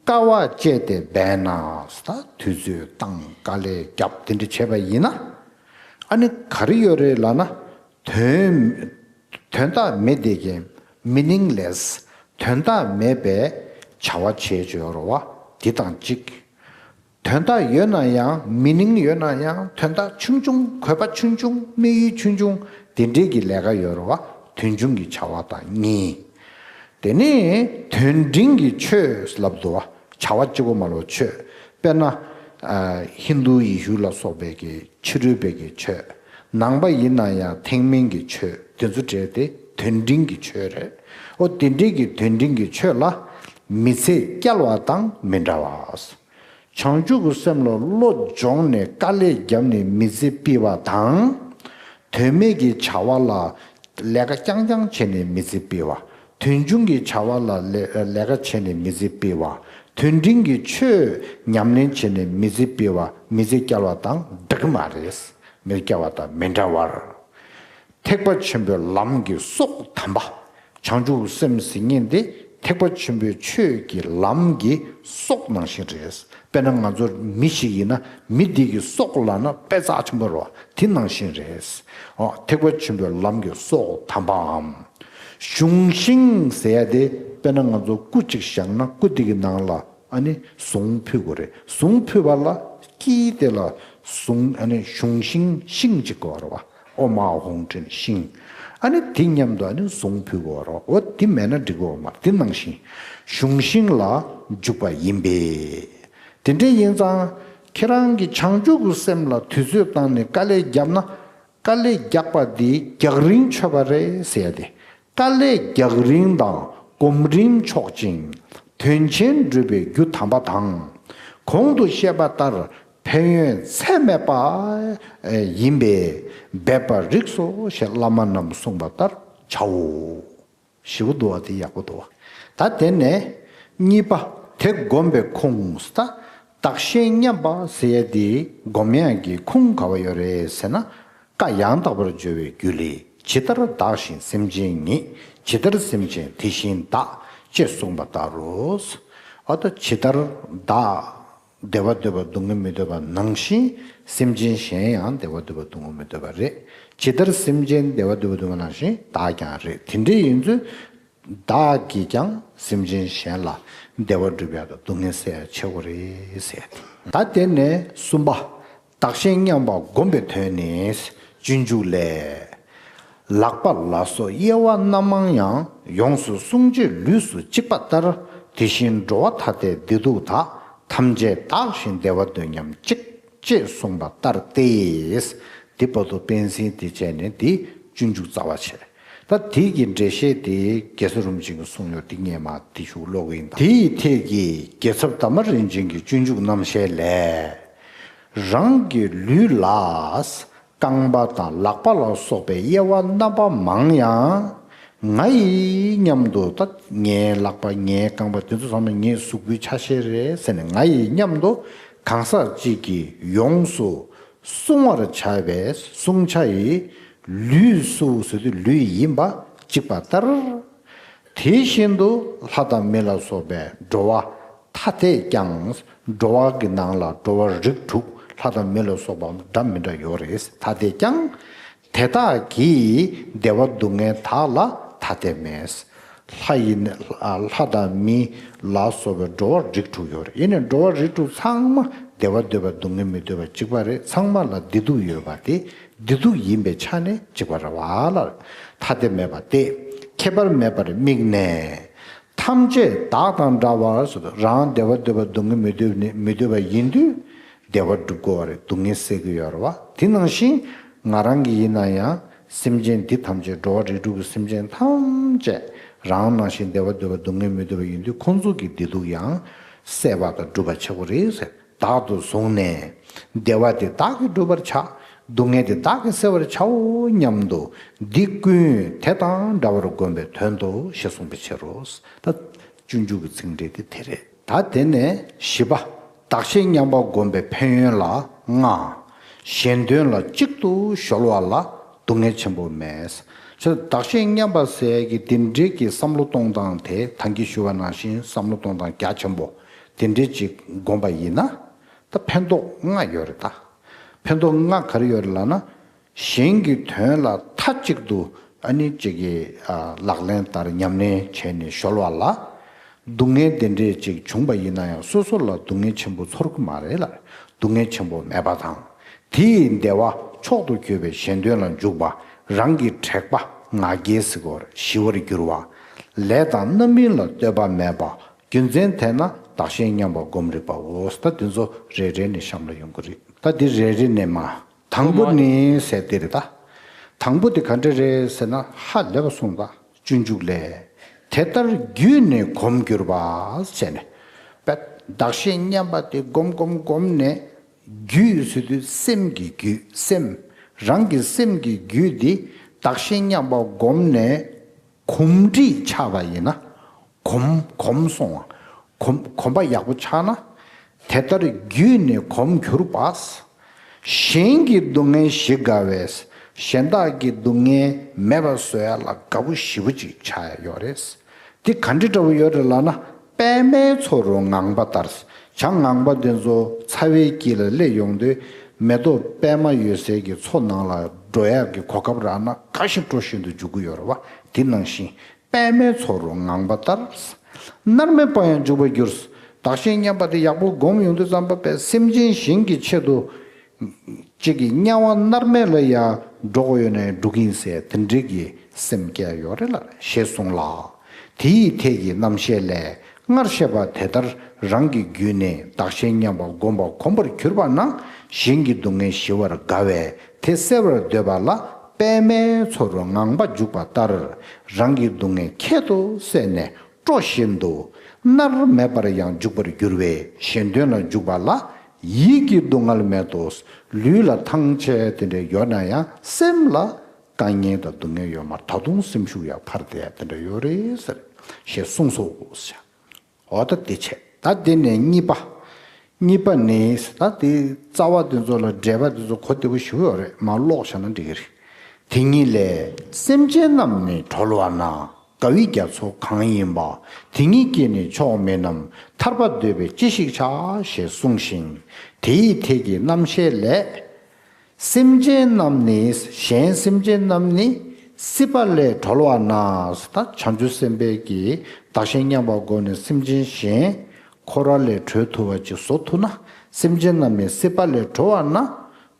དཀའ་བ་སྤྱད་དེ་འབད་ན། ད་དུས་ཚོད་བཏང་། དཀའ་ལས་བརྒྱབ། དེ་འདྲ་བྱས་པ་ཡིན་ན། ཨ་ནི་ག་རེ་ཡོད་རེད་ལབ་ན། དོན་དོན་དག་མེད་དེ་གི་meaningless། དོན་དག་མེད་པའི་བྱ་བ་བྱས་བྱས་ཡོད་རེད་བ། འདི་དང་གཅིག་དོན་དག་ཡོད་ན་ཡང་meaning ཡོད་ན་ཡང་དོན་དག་ཆུང་ཆུང་། བཀོད་པ་ཆུང་ཆུང་། དམིགས་ཡུལ་ཆུང་ཆུང་། དེ་འདྲའི་གི་ལས་ཀ་ཡོད་རེད་བ། དོན་ཆུང་གི་བྱ་བ་དང་གཉིས། དེ་ནས་དོན་འབྲིང་གི་ཆོས་ལབ་འདུག་བ། བྱ་བ་གཅིག་པོ་མ་ལོ་ཆོས། དཔེར་ན། ཨ། ཧིན་རྡུ་ཡེ་ཤུ་ལ་སོགས་པའི་གི་ཕྱི་རོལ་པའི་གི་ཆོས། ནང་པ་ཡིན་ན་ཡང་ཐེག་དམན་གྱི་ཆོས། དེ་ཚོ་གྲས་དེ་དོན་འབྲིང་གི་ཆོས་རེད། ཨོ་དེ་འདྲའི་གི་དོན་འབྲིང་གི་ཆོས་ལ་མི་ཚེ་བསྐྱལ་བ་དང་མི་འདྲ་བ། བྱང་ཆུབ་ཀྱི་སེམས་ལ་བློ་སྦྱོང་ནས་དཀའ་ལས་བརྒྱབ་ནས་མི་ཚེ་སྤེལ་བ་དང་། དོན་མེད་ཀྱི་བྱ་བ་ལ་ལས་ཀ་རྐྱང་རྐྱང་བྱས་ནས་མི་ཚེ་སྤེལ་བ། དོན་ཆུང་གི་བྱ་བ་ལ་ལས་ལས་ཀ་བྱས་ནས་མི་ཚེ་སྤེལ་བ། དོན་འབྲིང་གི་ཆོས་ཉམས་ལེན་བྱས་ནས་མི་ཚེ་སྤེལ་བ། མི་ཚེ་བསྐྱལ་བ་དང་འདྲ་གི་མ་རེད། མི་ཚེ་བསྐྱལ་བ་དང་མི་འདྲ་བར། ཐེག་པ་ཆེན་པོའི་ལམ་གྱི་སྲོག་དམ་པ། བྱང་ཆུབ་སེམས་ཟེར་མཁན་དེ་ཐེག་པ་ཆེན་པོའི་ཆོས་ཀྱི་ལམ་གྱི་སྲོག་ནང་བཞིན་རེད། དཔེར་ན་ང་ཚོ་མི་ཞིག་ཡིན་ན་མི་འདི་གི་སྲོག་ལབ་ན་དཔེ་རྩ་ཆེན་པོ་རེད་བ། དེ་ནང་བཞིན་རེད། ཨོ་ཐེག་པ་ཆེན་པོའི་ལམ་གྱི་སྲོག་དམ་པའམ། གཞུང་ཤིང་ཟེར་ཡ་དེ་དཔེར་ན་ང་ཚོ་སྐུ་གཅིག་བཞག་ན་སྐུ་དེ་གི་ནང་ལ་ཨ་ནི་གཟུངས་ཕུལ་དགོས་རེད། གཟུངས་ཕུལ་བ་ལ་དཀྱིལ་དེ་ལ་གཟུངས་ཨ་ནི་གཞུང་ཤིང་ཤིང་གཅིག་དགོས་རེད་བ། ཨོཾ་ཨཱཿཧཱུྃ་ཕྲེང་ཤིང་། ཨ་ནི་དེ་མཉམ་དུ་ཨ་ནི་གཟུངས་ཕུལ་དགོས་རེད་བ། འོ་དེ་མེད་ན་འགྲིག་གི་ཡོད་མ་རེད། དེ་ནང་བཞིན་གཞུང་ཤིང་ལ་འཇུག་པ་ཡིན་པས། དེ་འདྲ་ཡིན་ཙང་ཁྱེད་རང་གི་བྱང་ཆུབ་ཀྱི་སེམས་ལ་དུས་ཚོད་བཏང་ནས་དཀའ་ལས་བརྒྱབ་ན། དཀའ་ལས་རྒྱག་པ་འདི་རྒྱག་རིན་ཆོད་པ་རེད་ཟེར་ཡ་དེ། དཀའ་ལས་རྒྱག་རིན་དང་གོམས་རིན་ཆོག་ཅིང་དོན་ཆེན་འགྲུབ་པའི་རྒྱུ་དམ་པ་དང་། གོང་དུ་བཤད་པ་ལྟར་ཕན་ཡོན་ཚད་མེད་པ་ཡིན་པས་འབད་པར་རིགས་སོ་ཞེས་བླ་མ་རྣམས་གསུངས་པ་ལྟར་བྱའོ། ཞེ་པོ་འདུག་བ། དེ་ཡག་པོ་འདུག་བ། ད་དེ་ནས་གཉིས་པ། དེ་བསྒོམ་པའི་ཁུངས། ད་བདག་གཞན་མཉམ་པ་ཟེར་ཡ་དེ་བསྒོམ་ཡག་གི་ཁུངས་ག་བ་ཡོད་རེད་ཟེར་ན། བཀའ་ཡང་དག་པར་སྦྱོར་བའི་རྒྱུད་ལས། ཇི་ལྟར་བདག་གཞན་སེམས་ཅན་ཉིད། ཇི་ལྟར་སེམས་ཅན་དེ་བཞིན་བདག་ཅེས་གསུངས་པ་ལྟར་རོ། ཨ་ད་ཇི་ལྟར་བདག་བདེ་བ་འདོད་པ་སྡུག་བསྔལ་མི་འདོད་པ་ནང་བཞིན་སེམས་ཅན་གཞན་ཡང་བདེ་བ་འདོད་པ་སྡུག་བསྔལ་མི་འདོད་པ་རེད། ཇི་ལྟར་སེམས་ཅན་བདེ་བ་འདོད་པ་སྡུག་བསྔལ་ནང་བཞིན་བདག་ཀྱང་རེད། དེ་འདྲ་ཡིན་ཚུལ། བདག་གིས་ཀྱང་སེམས་ཅན་གཞན་ལ་བདེ་བ་སྒྲུབ་ཡག་དང་སྡུག་བསྔལ་སེལ་ཡག་བྱེད་དགོས་རེད་ཟེར་ཏེ། ད་དེ་ནས་གསུམ་པ། བདག་གཞན་མཉམ་པ་བསྒོམ་པའི་དོན་ནི། སྤྱོད་འཇུག་ལས། ལག་པ་ལ་སོགས་དབྱེ་བ་རྣམ་མང་ཡང་། ཡོངས་སུ་བསྲུང་བྱའི་ལུས་སུ་གཅིག་པ་ལྟར། དེ་བཞིན་འགྲོ་བ་ཐ་དད་བདེ་སྡུག་དག། ཐམས་ཅད་བདག་གཞན་བདེ་བ་འདོད་མཉམ་གཅིག་ཅེས་གསུངས་པ་ལྟར་ཏེ། འདི་བར་དུ་དཔེ་གཟིགས་ཏེ་བྱས་ནས་འདི་སྤྱོད་འཇུག་རྩ་བ་བྱས། ད་དེ་གི་འགྲེལ་བཤད་དེ་རྒྱལ་སྲས་རིན་པོ་ཆེ་གིས་གསུངས་ཡོད། འདི་ངས་མར་འདི་ཞུ་ཀློག་གི་ཡིན། དེ་ཡི་ཐད་ཀྱི་རྒྱལ་ཚབ་དར་མ་རིན་ཆེན་གྱི་སྤྱོད་འཇུག་རྣམ་བཤད་ལས། རང་གི་ལུས་ལ་རྐང་པ་དང་ལག་པ་ལ་སོགས་པའི་དབྱེ་བ་རྣམ་པ་མང་ཡང་། ང་ཡི་སྙམ་དུ། ད་ངའི་ལག་པ་ངའི་རྐང་པ་དེ་ཚོ་ཚང་མ་ངའི་གཟུགས་པོའི་ཆ་ཤས་རེད་ཟེར་ནས་ང་ཡི་སྙམ་དུ་གང་ཟག་གཅིག་གིས་ཡོངས་སུ་བསྲུང་བར་བྱ་བའི་བསྲུང་བྱ་ཡི་ལུས་སུ་ཟེར་དུས་ལུས་ཡིན་པ་གཅིག་པ་ལྟར། དེ་བཞིན་དུ་ལྷ་དང་མི་ལ་སོགས་པའི་འགྲོ་བ་ཐ་དད་ཀྱང་། འགྲོ་བ་གི་ནང་ལ་འགྲོ་བ་རིགས་དྲུག་ལྷ་དང་མི་ལ་སོགས་པ་འདྲ་མི་འདྲ་ཡོད་རེད། ཐ་དད་ཀྱང་། དེ་དག་གིས་བདེ་བ་སྡུག་བསྔལ་དག་ལ་ཐ་དད་མེད། ལྷ་ཡིན། ལྷ་དང་མི་ལ་སོགས་པའི་འགྲོ་བ་རིགས་དྲུག་ཡོད་རེད། ཡིན་ནའི་འགྲོ་བ་རིགས་དྲུག་ཚང་མ་བདེ་བ་འདོད་པ་སྡུག་བསྔལ་མི་འདོད་པ་གཅིག་པ་རེད། ཚང་མ་ལ་བདེ་སྡུག་ཡོད་པ་དེ་བདེ་སྡུག་ཡིན་པའི་ཆ་ནས་གཅིག་པ་རེད་བ་ལ། ཐ་དད་མེད་པ་སྟེ། ཁྱད་པར་མེད་པར་དམིགས་ནས། ཐམས་ཅད་བདག་དང་འདྲ་བར་སོ། རང་བདེ་བ་འདོད་པ་སྡུག་བསྔལ་མི་འདོད་ནི་མི་འདོད་པ་ཡིན་དུས་བདེ་བ་སྒྲུབ་དགོས་པ་རེད། སྡུག་བསྔལ་སེལ་གྱི་ཡོད་རེད་བ། དེ་ནང་བཞིན་ང་རང་གི་ཡིན་ན་ཡང་སེམས་ཅན་འདི་ཐམས་ཅད་འགྲོ་བ་རིགས་དྲུག་གི་སེམས་ཅན་ཐམས་ཅད་རང་ནང་བཞིན་བདེ་བ་འདོད་པ་སྡུག་བསྔལ་མི་འདོད་པ་ཡིན་དུས་ཁོང་ཚོ་གི་བདེ་སྡུག་ཡང་སེལ་བ་དང་སྒྲུབ་པ་བྱེད་དགོས་རེད་ཟེར། བདག་ཏུ་བཟུང་ནས། བདེ་བ་དེ་བདག་གིས་སྒྲུབ་པར་བྱ། སྡུག་བསྔལ་དེ་བདག་གིས་སེལ་བར་བྱའོ་སྙམ་དུ། འདི་ཀུན་དེ་དང་འདྲ་བར་བསྒོམ་པའི་དོན་ཏོ་ཞེས་གསུངས་པའི་ཕྱིར་རོ། ད་སྤྱོད་འཇུག་གི་ཚིག་འགྲེལ་དེ་དེ་རེད། ད་དེ་ནས་བཞི་པ། བདག་གཞན་མཉམ་པ་བསྒོམ་པའི་ཕན་ཡོན་ལ་ལྔ། གཞན་དོན་ལ་གཅིག་ཏུ་གཞོལ་བ་ལ་སྡུག་བསྔལ་ཆེན་པོ་མེད། ཁྱོད་བདག་གཞན་མཉམ་པ་ཟེར་གྱི་དེ་འདྲའི་གི་བསམ་བློ་གཏོང་སྟངས་དེ་ད་གིན་ཞུ་བ་ནང་བཞིན་བསམ་བློ་གཏོང་སྟངས་རྒྱ་ཆེན་པོ་དེ་འདྲའི་ཅིག་བསྒོམ་པ་ཡིན་ན། ད་ཕན་ཐོགས་ལྔ་ཡོད་རེད་ད། ཕན་ཐོགས་ལྔ་ག་རེ་ཡོད་རེད་ལབ་ན། གཞན་གྱི་དོན་ལ་མཐའ་གཅིག་ཏུ་ཨ་ནི་གཅིག་གི་ཨ་ལག་ལེན་བསྟར་ཉམས་ལེན་བྱས་ནས་གཞོལ་བ་ལ། སྡུག་བསྔལ་དེ་འདྲས་ཅིག་བྱུང་པ་ཡིན་ན་ཡང་སོ་སོ་ལ་སྡུག་བསྔལ་ཆེན་པོ་ཚོར་གི་མ་རེད་ལ། སྡུག་བསྔལ་ཆེན་པོ་མེད་པ་དང་། དེ་ཡི་བདེ་བ་མཆོག་ཏུ་གྱུར་པའི་གཞན་དོན་ལ་འཇུག་པ། རང་གི་དྲེགས་པ་ང་རྒྱལ་ཟེར་བ་ཞི་བར་འགྱུར་བ། ལས་དང་རྣམ་སྨིན་ལ་ལྟོས་པ་མེད་པ། རྒྱུ་མཚན་དེས་ན་བདག་གཞན་མཉམ་པ་བསྒོམ་རིགས་པའོ། ད་དེ་ཚོ་རེ་རེ་ནས་གཤམ་ལ་ཡོང་གི་རེད། ད་འདི་རེ་རེ་ནས་མ། དང་པོ་ནི་ཟེར་དེ་རེད་ད། དང་པོ་དེ་ག་འདྲ་རེད་ཟེར་ན་ཧ་ལས་པ་གསུངས་ད། སྤྱོད་འཇུག་ལས། དེ་ལྟར་བརྒྱུད་ནས་གོམས་གྱུར་པ་ཟེར་ནས། བདག་གཞན་མཉམ་པ་དེ་སྒོམ་སྒོམ་སྒོམ་ནས། རྒྱུད་ཟེར་དུས་སེམས་ཀྱི་རྒྱུད་སེམས། རང་གི་སེམས་ཀྱི་རྒྱུད་འདི་བདག་གཞན་མཉམ་པ་བསྒོམས་ནས། གོམས་འདྲིས་ཆགས་པ་ཡིན་ན། གོམས་གོམས་སོང་བ། གོམས་གོམས་པ་ཡག་པོ་ཆགས་ན། དེ་ལྟར་བརྒྱུད་ནས་གོམས་གྱུར་པ། གཞན་གྱི་སྡུག་བསྔལ་ཞི་དགའ་བས། གཞན་དག་གི་སྡུག་བསྔལ་མེད་པར་བཟོ་ཡ་ལ་དགའ་པོ་ཞེ་པོ་ཅིག་ཆགས་ཡ་ཡོད་རེད། འདི་ག་འདྲ་འདྲ་པོ་ཡོད་རེད་ལབ་ན། པད་མའི་མཚོ་རུ་ངང་པ་ལྟར། བྱ་ངང་པ་འདི་ཚོ་ཚ་བའི་དཀྱིལ་ལ་སླེབས་ཡོང་དུས་མེ་ཏོག་པད་མ་ཡོད་སའི་གི་མཚོ་ནང་ལ་འགྲོ་ཡག་གི་གོ་སྐབས་རག་ན་དགའ་ཞིང་སྤྲོ་བཞིན་དུ་འཇུག་གི་ཡོད་རེད་བ། དེ་ནང་བཞིན་པད་མའི་མཚོ་རུ་ངང་པ་ལྟར། མནར་མེད་པར་ཡང་འཇུག་པར་འགྱུར། བདག་གཞན་མཉམ་པ་དེ་ཡག་པོ་སྒོམ་ཡོང་དུས་ཙམ་པ་པས་སེམས་ཅན་གཞན་གྱི་ཆེད་དུ། གཅིག་གིས་དམྱལ་བ་མནར་མེད་ལ་ཡང་འགྲོ་དགོས་ཡོད་ན་ཡང་འགྲོ་གི་ཡིན་ཟེར་དེ་འདྲའི་གི་སེམས་སྐྱེ་ཡོད་རེད་ལ་ཞེས་གསུངས་ལ། དེ་ཡི་ཐད་ཀྱི་རྣམ་བཤད་ལས་སྔར་བཤད་པ་དེ་ལྟར་རང་གི་རྒྱུད་ནས་བདག་གཞན་མཉམ་པ་བསྒོམ་པ་གོམས་པར་གྱུར་པ་ན་གཞན་གྱི་སྡུག་བསྔལ་ཞི་བར་དགའ་བས་དེ་སེལ་བར་འདོད་པ་ལ་པད་མའི་མཚོ་རུ་ངང་པ་འཇུག་པ་ལྟར་རང་གི་སྡུག་བསྔལ་ཁྱད་དུ་བསད་ནས། སྤྲོ་བཞིན་དུ་མནར་མེད་པར་ཡང་འཇུག་པར་འགྱུར་བས་གཞན་དོན་ལ་འཇུག་པ་ལ་ཡིད་ཀྱི་སྡུག་བསྔལ་མེད་དོ། ལུས་ལ་ཐང་ཆད་དེ་འདྲ་ཡོད་ན་ཡང་སེམས་ལ་དཀའ་ངལ་དང་སྡུག་བསྔལ་ཡོད་མ་རེད། ད་དུང་སེམས་ཤུགས་ཡང་འཕར་བསྡད་ཡ་དེ་འདྲ་ཡོད་རེད་ཟེར་ཞེས་གསུངས་སོ། འོ་ད་དེ་བྱས་ད་དེ་ནས་གཉིས་པ། གཉིས་པ་ནི་ད་དེ་རྩ་བ་དེ་ཚོ་ལ་འགྲེལ་པ་དེ་ཚོ་གོ་བདེ་པོ་ཞིག་ཡོད་རེད། མར་ཀློག་བྱས་ན་འགྲིག་གི་རེད། དེ་ཉིད་ལས་སེམས་ཅན་རྣམས་ནི་གྲོལ་བ་ན། དགའ་བའི་རྒྱ་མཚོ་གང་ཡིན་པ། དེ་ཉིད་ཀྱིས་ནི་ཆོག་མིན་ནམ། ཐར་པ་འདོད་པས་ཅི་ཞིག་བྱ། ཞེས་གསུངས་ཤིང་། དེ་ཡི་ཐད་ཀྱི་རྣམ་བཤད་ལས། སེམས་ཅན་རྣམས་ནི་གཞན་སེམས་ཅན་རྣམས་ནི་ སྲིད་པ་ལས་གྲོལ་བ་ན། ད་བྱང་ཆུབ་སེམས་དཔའི་གིས་བདག་གཞན་མཉམ་པར་བསྒོམས་ནས་སེམས་ཅན་གཞན་འཁོར་བ་ལས་གྲོལ་ཐུབ་པ་ཅིག་བཟོ་ཐུབ་ན། སེམས་ཅན་རྣམས་ནི་སྲིད་པ་ལས་གྲོལ་བ་ན།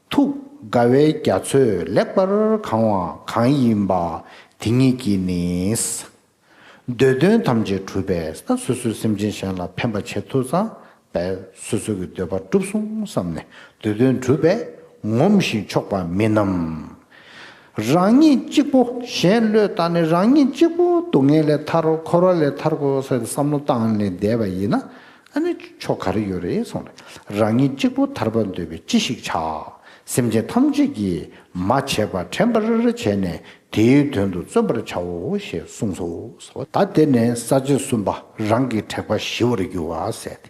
ཐུགས་དགའ་བའི་རྒྱ་མཚོས་ལེགས་པར་གང་བ་གང་ཡིན་པ་དེ་ཉིད་ཀྱིས་ནི། འདོད་དོན་ཐམས་ཅད་གྲུབ་པས། ད་སོ་སོའི་སེམས་ཅན་གཞན་ལ་ཕན་པ་བྱེད་ཐུབ་ཙང་བས། སོ་སོ་གི་འདོད་པ་གྲུབ་སོང་བསམ་ནས་འདོད་དོན་གྲུབ་པས་ངོམས་ཤིང་ཆོག་པ་མིན་ནམ། རང་ཉིད་གཅིག་པོ་གཞན་བློས་བཏང་ནས་རང་ཉིད་གཅིག་པོ་སྡུག་བསྔལ་ལས་ཐར་འཁོར་བ་ལས་ཐར་དགོས་ཟེར་བསམ་བློ་བཏང་ནས་བསྡད་པ་ཡིན་ན། ཨ་ནི་ཆོ་ག་རེ་ཡོད་རེད་གསུངས་རེད། རང་ཉིད་གཅིག་པུ་ཐར་པར་འདོད་པས་ཅི་ཞིག་བྱ། སེམས་ཅན་ཐམས་ཅད་ཀྱིས་མ་བྱས་པ་དྲན་པར་བྱས་ནས་དེའི་དོན་དུ་བརྩོན་པར་བྱའོ་ཞེས་གསུངས་སོ། ད་དེ་ནས་ས་བཅད་གསུམ་པ་རང་གི་དྲེགས་པ་ཞི་བར་འགྱུར་བ་ཟེར་ཏེ།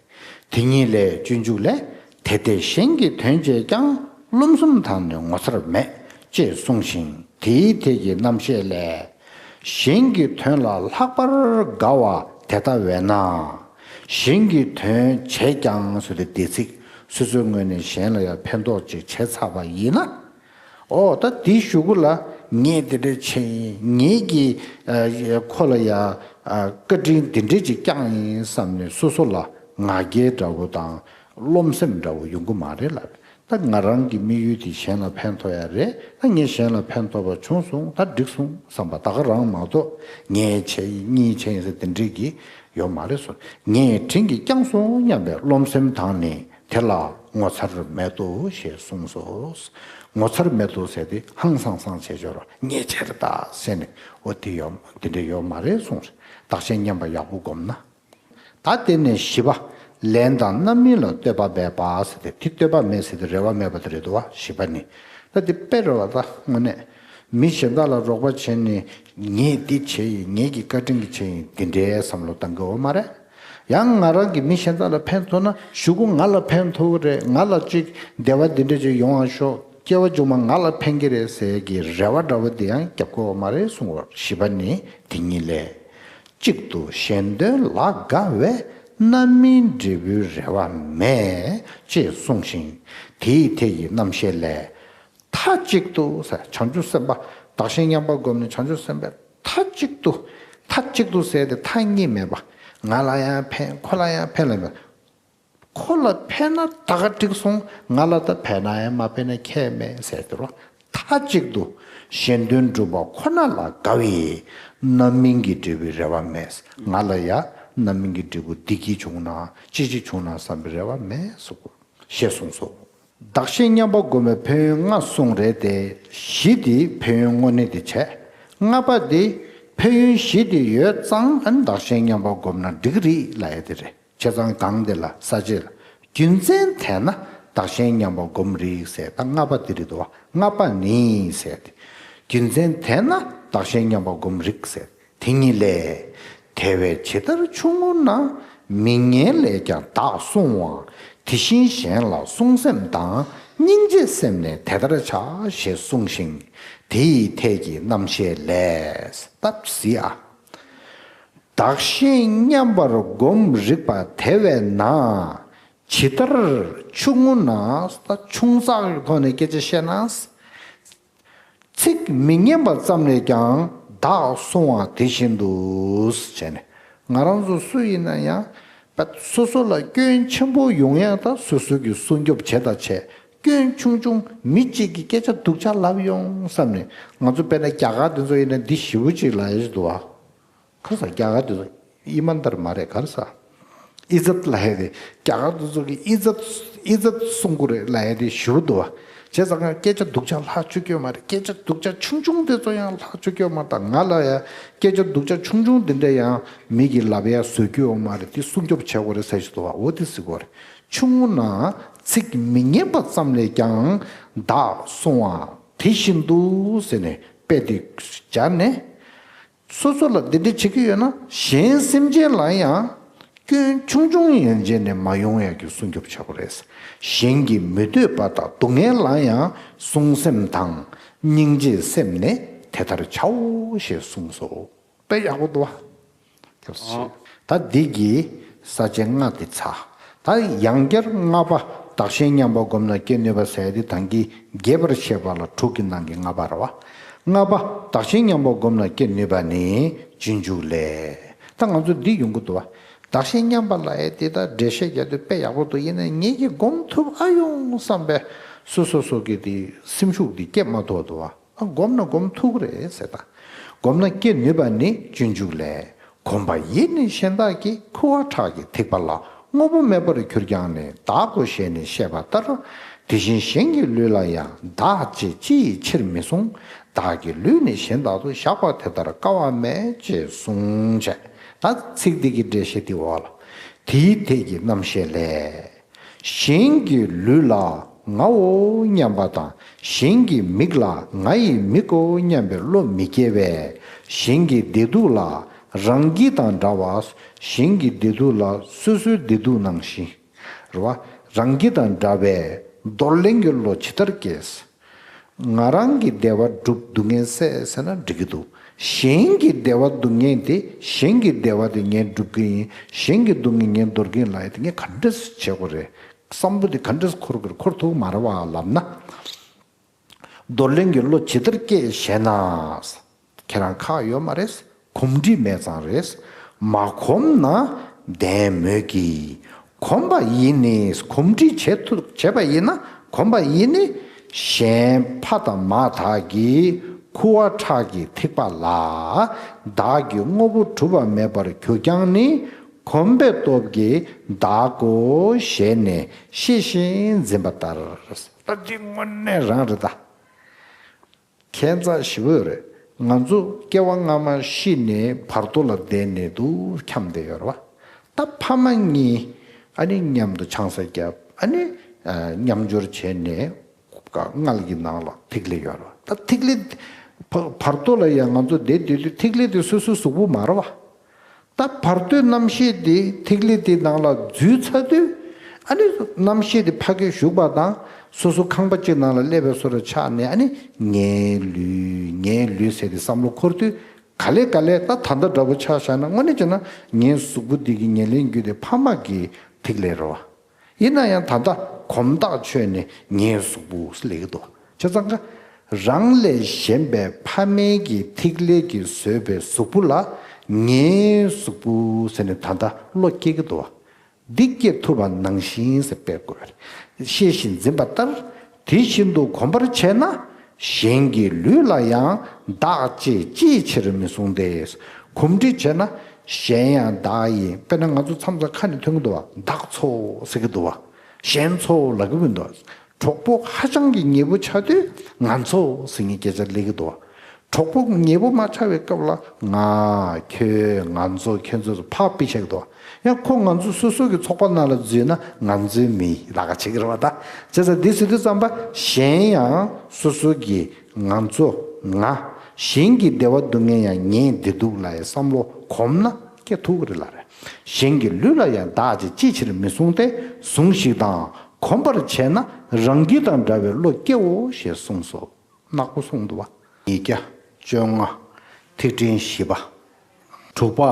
དེ་ཉིད་ལས་སྤྱོད་འཇུག་ལས། དེ་ལྟས་གཞན་གྱི་དོན་བྱེད་ཀྱང་། རློམ་སེམས་དང་ནི་ངོ་མཚར་མེད། ཅེས་གསུངས་ཤིང་དེའི་ཐད་ཀྱི་རྣམ་བཤད་ལས། གཞན་གྱི་དོན་ལ་ལྷག་པར་དགའ་བ་དེ་ལྟ་བས་ན། གཞན་གྱི་དོན་བྱས་ཀྱང་ཟེར་ཏེ་འདས་ཚིག་སོ་སོའི་ངོས་ནས་གཞན་ལ་ཡང་ཕན་ཐོགས་ཅིག་བྱས་ཚར་བ་ཡིན་ན། ཨོ་ད་དེའི་གཞུག་གུ་ལ་ངས་དེ་འདྲ་བྱས་ཡིན། ངས་ཀྱིས་ཨ་ཁོ་ལ་ཡང་ཨ་བཀའ་དྲིན་དེ་འདྲ་ཅིག་བསྐྱངས་ཡིན་བསམ་ནས་སོ་སོ་ལ་ང་རྒྱལ་འདྲ་བོ་དང་། རློམ་སེམས་འདྲ་བོ་ཡོང་གི་མ་རེད་ལབ། ད་ང་རང་གི་དམིགས་ཡུལ་དེ་གཞན་ལ་ཕན་ཐོགས་ཡ་རེད། ད་ངས་གཞན་ལ་ཕན་ཐོགས་པ་བྱུང་སོང་། ད་འགྲིག་སོང་བསམ་པ་ད་ག་རང་མ་གཏོགས། ངས་བྱས་ཡིན། ངས་བྱས་ཡིན་ཟེར་དེ་འདྲས་ཀྱི་ཡོད་མ་རེད་སོ། ངས་དྲིན་གྱིས་བསྐྱངས་སོང་སྙམ་པའི་རློམ་སེམས་དང་ནི་དེ་ལ་ངོ་མཚར་མེད་དོ་ཞེས་གསུངས་སོ། ངོ་མཚར་མེད་དོ་ཟེར་ཏེ་ཧང་སང་སང་བྱས་ཆོག་ར། ངས་བྱས་རེད་ད་ཟེར་ནས་འོ་དེ་ཡོད་དེ་འདྲས་ཡོད་མ་རེད་གསུངས་རེད། བདག་གཞན་མཉམ་པ་ཡག་པོ་བསྒོམས་ན། ད་དེ་ནས་བཞི་པ། ལན་དང་རྣམ་སྨིན་ལ་ལྟོས་པ་མེད་པ་ཟེར་ཏེ། དེ་ལྟོས་པ་མེད་ཟེར་ཏེ་རེ་བ་མེད་པ་དེ་རེད་འདུག་བ། བཞི་པ་ནི། ད་དེ་དཔེ་རེད་བ། ད་དངོས་གནས་མི་གཞན་དག་ལ་རོགས་པ་བྱས་ནས་ངས་འདི་བྱས་ཡིན། ངེད་ཀྱི་བཀའ་དྲིན་གྱིས་བྱས་ཡིན། འདི་འདྲའི་བསམ་བློ་བཏང་གི་ཡོད་མ་རེད། ཡང་ང་རང་གིས་མི་གཞན་དག་ལ་ཕན་ཐོགས་ན་གཞུག་གུ་ང་ལ་ཕན་ཐོགས་ཀྱི་རེད། ང་ལ་ཅིག་བདེ་བ་འདི་འདྲ་ཅིག་ཡོང་བ་ཤོག་སྐྱེ་བ་མཇུག་མ་ང་ལ་ཕན་གྱི་རེད་ཟེར་གྱི་རེ་བ་འདྲ་བོ་དེ་ཡང་རྒྱབ་དགོས་བ་མ་རེད་གསུངས་པ། བཞི་པ་ནི་དེ་ཉིད་ལས། གཅིག་ཏུ་གཞན་དོན་ལ་དགའ་བས་རྣམ་སྨིན་འབྲས་བུའི་རེ་བ་མེད། ཅེས་གསུངས་ཤིང་དེའི་ཐད་ཀྱི་རྣམ་བཤད་ལས། མཐའ་གཅིག་ཏུ་ཟེར། བྱང་ཆུབ་སེམས་དཔའ་བདག་གཞན་མཉམ་པར་བསྒོམས་ནས་བྱང་ཆུབ་སེམས་དཔའ་མཐའ་གཅིག་ཏུ། མཐའ་གཅིག་ཏུ་ཟེར་ཏེ་མཐའ་གཉིས་མེད་པ། ང་ལ་ཡང་ཕན་ཁོ་ལ་ཡང་ཕན་ལ་མེད། ཁོ་ལ་ཕན་ན་ད་ག་འགྲིག་སོང་། ང་ལ་ད་ཕན་ན་ཡང་མ་ཕན་ན་ཁྱད་མེད་ཟེར་ཏེ་རོ། མཐའ་གཅིག་ཏུ་གཞན་དོན་སྒྲུབ་པ་ཁོ་ན་ལ་དགའ་བའི་རྣམ་སྨིན་གྱི་འབྲས་བུའི་རེ་བ་མེད། ང་ལ་ཡང་རྣམ་སྨིན་གྱི་འབྲས་བུ་བདེ་སྐྱིད་བྱུང་ན་ཅི་ཞིག་བྱུང་ན་བསམ་པའི་རེ་བ་མེད་གསུངས། ཞེས་གསུངས་སོ། བདག་གཞན་མཉམ་པར་བསྒོམ་པའི་ཕན་ཡོན་ལྔ་གསུངས་རེད་དེ། བཞི་དེ་ཕན་ཡོན་དངོས་གནས་དེ་བྱས། ལྔ་པ་དེ་ཕན་ཡོན་བཞི་དེ་ཡོད་ཙང་ཨ་ནི་བདག་གཞན་མཉམ་པར་བསྒོམ་ན་འགྲིག་གི་རེད་ལབ་ཡ་དེ་རེད། བྱས་ཙང་གང་དེ་ལ་ས་བཅད་ལ་རྒྱུ་མཚན་དེས་ན་བདག་གཞན་མཉམ་པར་བསྒོམ་རིགས་ཟེར། ད་ལྔ་པ་དེ་རེད་དོ། ལྔ་པ་ནི་ཟེར་ཏེ། རྒྱུ་མཚན་དེས་ན་བདག་གཞན་མཉམ་པར་བསྒོམ་རིགས་ཟེར། དེ་ཉིད་ལས། དེ་བས་ཇི་ལྟར་ཆུང་ངུ་ན། མི་ངན་ལས་ཀྱང་བདག་བསྲུང་བ། དེ་བཞིན་གཞན་ལ་བསྲུང་སེམས་དང་། སྙིང་རྗེའི་སེམས་ནི་དེ་ལྟར་བྱ། ཞེས་གསུངས་ཤིང་དེ་ཡི་ཐད་ཀྱི་རྣམ་བཤད་ལས། སྟབས་ཟིན་ཨ། བདག་གཞན་མཉམ་པར་བསྒོམ་རིགས་པ་དེ་བས་ན། ཇི་ལྟར་ཆུང་ངུ་ན། ད་ཆུང་ཙག་གི་ཐོག་ནས་སྐད་ཆ་བཤད་ན། ཚིག་མི་སྙན་པ་ཙམ་ལས་ཀྱང་བདག་བསྲུང་བ་དེ་བཞིན་དུ། བྱས་ནས་ང་རང་ཚོ་སུ་ཡིན་ན་ཡང་། སོ་སོ་ལ་སྐྱོན་ཆེན་པོ་ཡོང་ཡག་ད་སོ་སོ་གིས་སྲུང་སྐྱོབ་བྱེད་ད་བྱས། སྐྱོན་ཆུང་ཆུང་མི་གཅིག་གིས་སྐད་ཆ་སྡུག་ཅག་ལབ་ཡོང་བསམ་ནས། ང་ཚོ་དཔེར་ན་རྒྱ་གར་དེ་ཚོ་ཡིན་ན་འདི་ཞེ་པོ་ཅིག་ལབ་ཡ་ཞིག་འདུག་བ། ག་རེ་ཟ། རྒྱ་གར་དེ་ཚོ་ཨི་མན་དར་མ་རེད། ག་རེ་ཟ། ཨི་ཛད་ལབ་ཡ་དེ། རྒྱ་གར་དེ་ཚོ་གི་ཨི་ཛད། ཨི་ཛད་སྲུང་གི་རེད་ལབ་ཡ་དེ་ཞེ་པོ་འདུག་བ། བྱས་ཙང་ང་སྐད་ཆ་སྡུག་ཅག་ལྷག་བཅུག་གི་ཡོད་མ་རེད། སྐད་ཆ་སྡུག་ཅག་ཆུང་ཆུང་དེ་ཚོ་ཡང་ལྷག་བཅུག་གི་ཡོད་མ་རེད། ད་ང་ལ་ཡང་སྐད་ཆ་སྡུག་ཅག་ཆུང་ཆུང་དེ་འདྲ་ཡང་མི་གིས་ལབ་ཡ་བཟོ་གི་ཡོད་མ་རེད། དེ་སྲུང་སྐྱོབ་བྱེད་དགོས་རེད་ཟེར་ཞིག་འདུག་བ། འོ་དེ་ཟེར་དགོས་རེད། ཆུང་ངུ་ན་ཚིག་མི་སྙན་པ་ཙམ་ལས་ཀྱང་བདག་བསྲུང་བ་དེ་བཞིན་དུ་ཟེར་ནས་དཔེ་དེ་སྦྱར་ནས། སོ་སོ་ལ་འདི་འདྲ་བྱེད་ཀྱི་ཡོད་ན། གཞན་སེམས་ཅན་ལ་ཡང་སྐྱོན་ཆུང་ཆུང་ཡན་ཆད་ནས་མ་ཡོང་ཡག་གི་སྲུང་སྐྱོབ་བྱ་དགོས་རེད། གཞན་གྱི་མི་འདོད་པ་དང་སྡུག་བསྔལ་ལ་ཡང་བསྲུང་སེམས་དང་སྙིང་རྗེའི་སེམས་ནི་དེ་ལྟར་བྱའོ་ཞེས་གསུངས་སོ། དཔེ་ཡག་པོ་འདུག་བ། ཨོ། ད་འདི་གི་ས་བཅད་ལྔ་དེ་ཚར། ད་ཡང་བསྐྱར་ལྔ་པ་བདག་གཞན་མཉམ་པར་བསྒོམས་ན་སྐྱེ་ནུས་པ་ཟེར་ཡ་དེ་ད་གིན་རྒྱས་པར་བཤད་པ་ལ་དྲུག་གི་ནང་གི་ལྔ་པ་རེད་བ། ལྔ་པ། བདག་གཞན་མཉམ་པར་བསྒོམས་ལ་སྐྱེ་ནུས་པ་ནི་སྤྱོད་འཇུག་ལས། ད་ང་ཚོ་འདི་ཡོང་གི་འདུག་བ། བདག་གཞན་མཉམ་པ་ལབ་ཡ་དེ་ད་འགྲེལ་བཤད་རྒྱག་དུས་དཔེ་ཡག་པོ་འདུག་ཡིན་ན་ངེད་ཀྱིས་སྒོམ་ཐུབ་ཨ་ཡོང་བསམ་པའི་སོ་སོ་སོ་གི་དེ་སེམས་ཤུགས་དེ་སྐྱེ་མ་ཐུབ་འདུག་བ། ཨ་སྒོམ་ན་སྒོམ་ཐུབ་ཀྱི་རེད་ཟེར་ད། བསྒོམས་ལ་སྐྱེ་ནུས་པ་ནི་སྤྱོད་འཇུག་ལས། གོམས་པ་ཡིས་ནི་གཞན་དག་གི། ཁུ་བ་ཁྲག་གི་ཐིགས་པ་ལ། དངོས་པོ་མེད་པར་གྱུར་ཀྱང་ནི། བདག་གོ་ཞེས་ནི་བཤད་པ་ལྟར། དེ་བཞིན་གཞན་གྱི་ལུས་ལ་ཡང་། བདག་ཅེས་ཅི་ཡི་ཕྱིར་མི་གསུང་། བདག་གི་ལུས་ནི་གཞན་དག་ཏུ། བཞག་པ་དེ་ལྟར་དཀའ་བ་མེད། ཅེས་གསུངས་བྱས། ད་ཚིག་འདི་གི་འགྲེལ་བཤད་འདི་འོག་ལ། དེའི་ཐད་ཀྱི་རྣམ་བཤད་ལས། གཞན་གྱི་ལུས་ལ་ངའོ་སྙམ་པ་དང་། གཞན་གྱི་མིག་ལ་ང་ཡི་མིག་གོ་སྙམ་པའི་བློ་མི་སྐྱེ་བས། གཞན་གྱི་བདེ་སྡུག་ལ་རང་སྐྱིད་དང་འདྲ་བ། གཞན་གྱི་བདེ་སྡུག་ལ་སོ་སོའི་བདེ་སྡུག་ནང་བཞིན། རེད་བ། རང་སྐྱིད་དང་འདྲ་བའི་འདོར་ལེན་གྱི་བློ་ཇི་ལྟར་སྐྱེས། ང་རང་གི་བདེ་བ་སྒྲུབ་སྡུག་བསྔལ་སེལ་ཟེར་ན་འགྲིག་གི་འདུག་གཞན་གྱི་བདེ་བ་སྡུག་བསྔལ་དེ་གཞན་གྱི་བདེ་བ་དེ་ངས་སྒྲུབ་ཀྱི་ཡིན། གཞན་གྱི་སྡུག་བསྔལ་ངས་འདོར་གྱི་ཡིན་ལབ་ཡ་དེ་ངས་ག་འདྲས་བྱེད་དགོས་རེད། བསམ་བློ་དེ་ག་འདྲས་འཁོར་དགོས་རེད། འཁོར་ཐུབ་མ་རེད་བ་ལབ་ན། འདོར་ལེན་གྱི་བློ་ཇི་ལྟར་སྐྱེ་ཞེ་ན། ཁྱེད་རང་ཁག་ཡོད་མ་རེད། གོམས་འདྲིས་མེད་ཙང་རེད། མ་གོམས་ན་བདེན་མོད་ཀྱི། གོམས་པ་ཡིས་ནི། གོམས་འདྲིས་བྱེད་ཐུབ་བྱས་པ་ཡིན་ན། གོམས་པ་ཡིས་ནི། གཞན་ཕ་དང་མ་དག་གི་ཁུ་བ་ཁྲག་གི་ཐིགས་པ་ལ། བདག་གི་དངོས་པོ་གྲུབ་པ་མེད་པར་གྱུར་ཀྱང་ནི། གོམས་པའི་སྟོབས་ཀྱིས་བདག་གོ་ཞེས་ནས་ཤེས་ཤིང་འཛིན་པ་ལྟར། ད་འདི་དངོས་གནས་རང་རེད་ད། ཁྱད་མཚར་ཞེ་པོ་ཡོད་རེད། ང་ཚོ་སྐྱེ་བ་སྔ་མ་ཤི་ནས་བར་དོ་ལ་བསྡད་ནས་འདུག་འཁྱམས་བསྡད་ཡོད་རེད་བ། ད་ཕ་མ་གཉིས་ཨ་ནི་མཉམ་དུ་ཆང་ས་བརྒྱབ། ཨ་ནི་ཨ་མཉམ་སྦྱོར་བྱས་ནས་མངལ་གྱི་ནང་ལ་ཐིག་ལེ་ཡོད་རེད་བ། ད་ཐིག་ལེ་བ་བར་དོ་ལ་ཡང་ང་ཚོ་བསྡད་བསྡད་དུས་ཐིག་ལེ་དེ་སོ་སོའི་གཟུགས་པོ་མ་རེད་བ། ད་བར་དོའི་རྣམ་ཤེས་དེ་ཐིག་ལེ་དེ་ནང་ལ་འཛུལ་ཚར་དུས། ཨ་ནི་རྣམ་ཤེས་དེ་ཕ་གིར་ཞུགས་པ་དང་། སོ་སོ་ཁང་པ་གཅིག་ནང་ལ་སླེབས་པའི་བཟོ་འདྲ་ཆགས་ནས། ཨ་ནི་ངའི་ལུས་ངའི་ལུས་ཟེར་ཏེ་བསམ་བློ་འཁོར་དུས། ག་ལེ་ག་ལེ་ད་ད་ལྟ་འདྲ་པོ་ཆ་བཞག་ན། དངོས་གནས་བྱས་ན་ངའི་གཟུགས་པོ་འདི་གི་ཉེར་ལེན་རྒྱུ་དེ་ཕ་མ་གི་ཐིག་ལེ་རེད་བ། ཡིན་ན་ཡང་ད་ལྟ་གོམས་ཐག་ཆོད་ནས་ངའི་གཟུགས་པོ་ཟེར་ལབ་ཀྱི་འདུག་བྱས་ཙང་ཀ། རང་ལས་གཞན་པའི་ཕ་མའི་གི་ཐིག་ལེ་གིས་བཟོས་པའི་གཟུགས་པོ་ལ་ངའི་གཟུགས་པོ་ཟེར་ནས་ད་ལྟ་བློ་སྐྱེ་གི་འདུག་བ། འདི་སྐྱེ་ཐུབ་པ་ནང་བཞིན་ཟེར་དཔེ་བཀོད་པ་རེད། ཤེས་ཤིང་འཛིན་པ་ལྟར། དེ་བཞིན་དུ་གོམས་པར་བྱས་ན། གཞན་གྱི་ལུས་ལ་ཡང་བདག་ཅེས་ཅིའི་ཕྱིར་མི་གསུང་སྟེ། གོམས་འདྲིས་བྱས་ན་གཞན་ཡང་བདག་ཡིན། དཔེར་ན་ང་ཚོ་མཚམས་མཚམས་ཁ་ནས་ཐོན་གྱི་འདུག་བ། བདག་ཚོ་ཟེར་གྱི་འདུག་བ། གཞན་ཚོ་ལབ་ཀྱི་མི་འདུག་གྲོགས་པོ་ཧ་ཅང་གི་ཉེ་པོ་ཆགས་དུས་ང་ཚོ་ཟེར་མཁན་སྐད་ཆ་སླེབས་ཀྱི་འདུག་གྲོགས་པོ་ཉེ་པོ་མ་ཆགས་པའི་སྐབས་ལ་ང་ཁྱོད་ང་ཚོ་ཁྱོད་ཚོ་ཕར་ཕུད་བྱེད་ཀྱི་འདུག་ཡང་ཁོ་ང་ཚོ་སོ་སོ་གི་ཚོགས་པ་ནང་ལ་འཛུལ་ན་ང་ཚོའི་མི་ལབ་ཀྱི་བྱེད་ཀྱི་རེད་བ། ད་བྱས་ཙང་འདི་ཟེར་དུས་ཙམ་པ་གཞན་ཡང་སོ་སོ་གི་ང་ཚོ་ང་གཞན་གྱི་བདེ་བ་སྡུག་བསྔལ་ཡང་ངའི་བདེ་སྡུག་ལ་ཡང་བསམ་བློ་གོམས་ན་སྐྱེ་ཐུབ་ཀྱི་རེད་ལ་རེད། གཞན་གྱི་ལུས་ལ་ཡང་བདག་ཅེས་ཅིའི་ཕྱིར་མི་གསུང་སྟེ། ཟུངས་ཤིག་དང་། གོམས་པར་བྱས་ན་རང་སྐྱིད་དང་འདྲ་བའི་བློ་སྐྱེའོ་ཞེས་གསུངས་སོ། ནག་པོ་གསུངས་འདུག་བ། ཉིས་བརྒྱ་བཅོ་ལྔ། ཐིག་ཕྲེང་བཞི་པ། དྲུག་པ།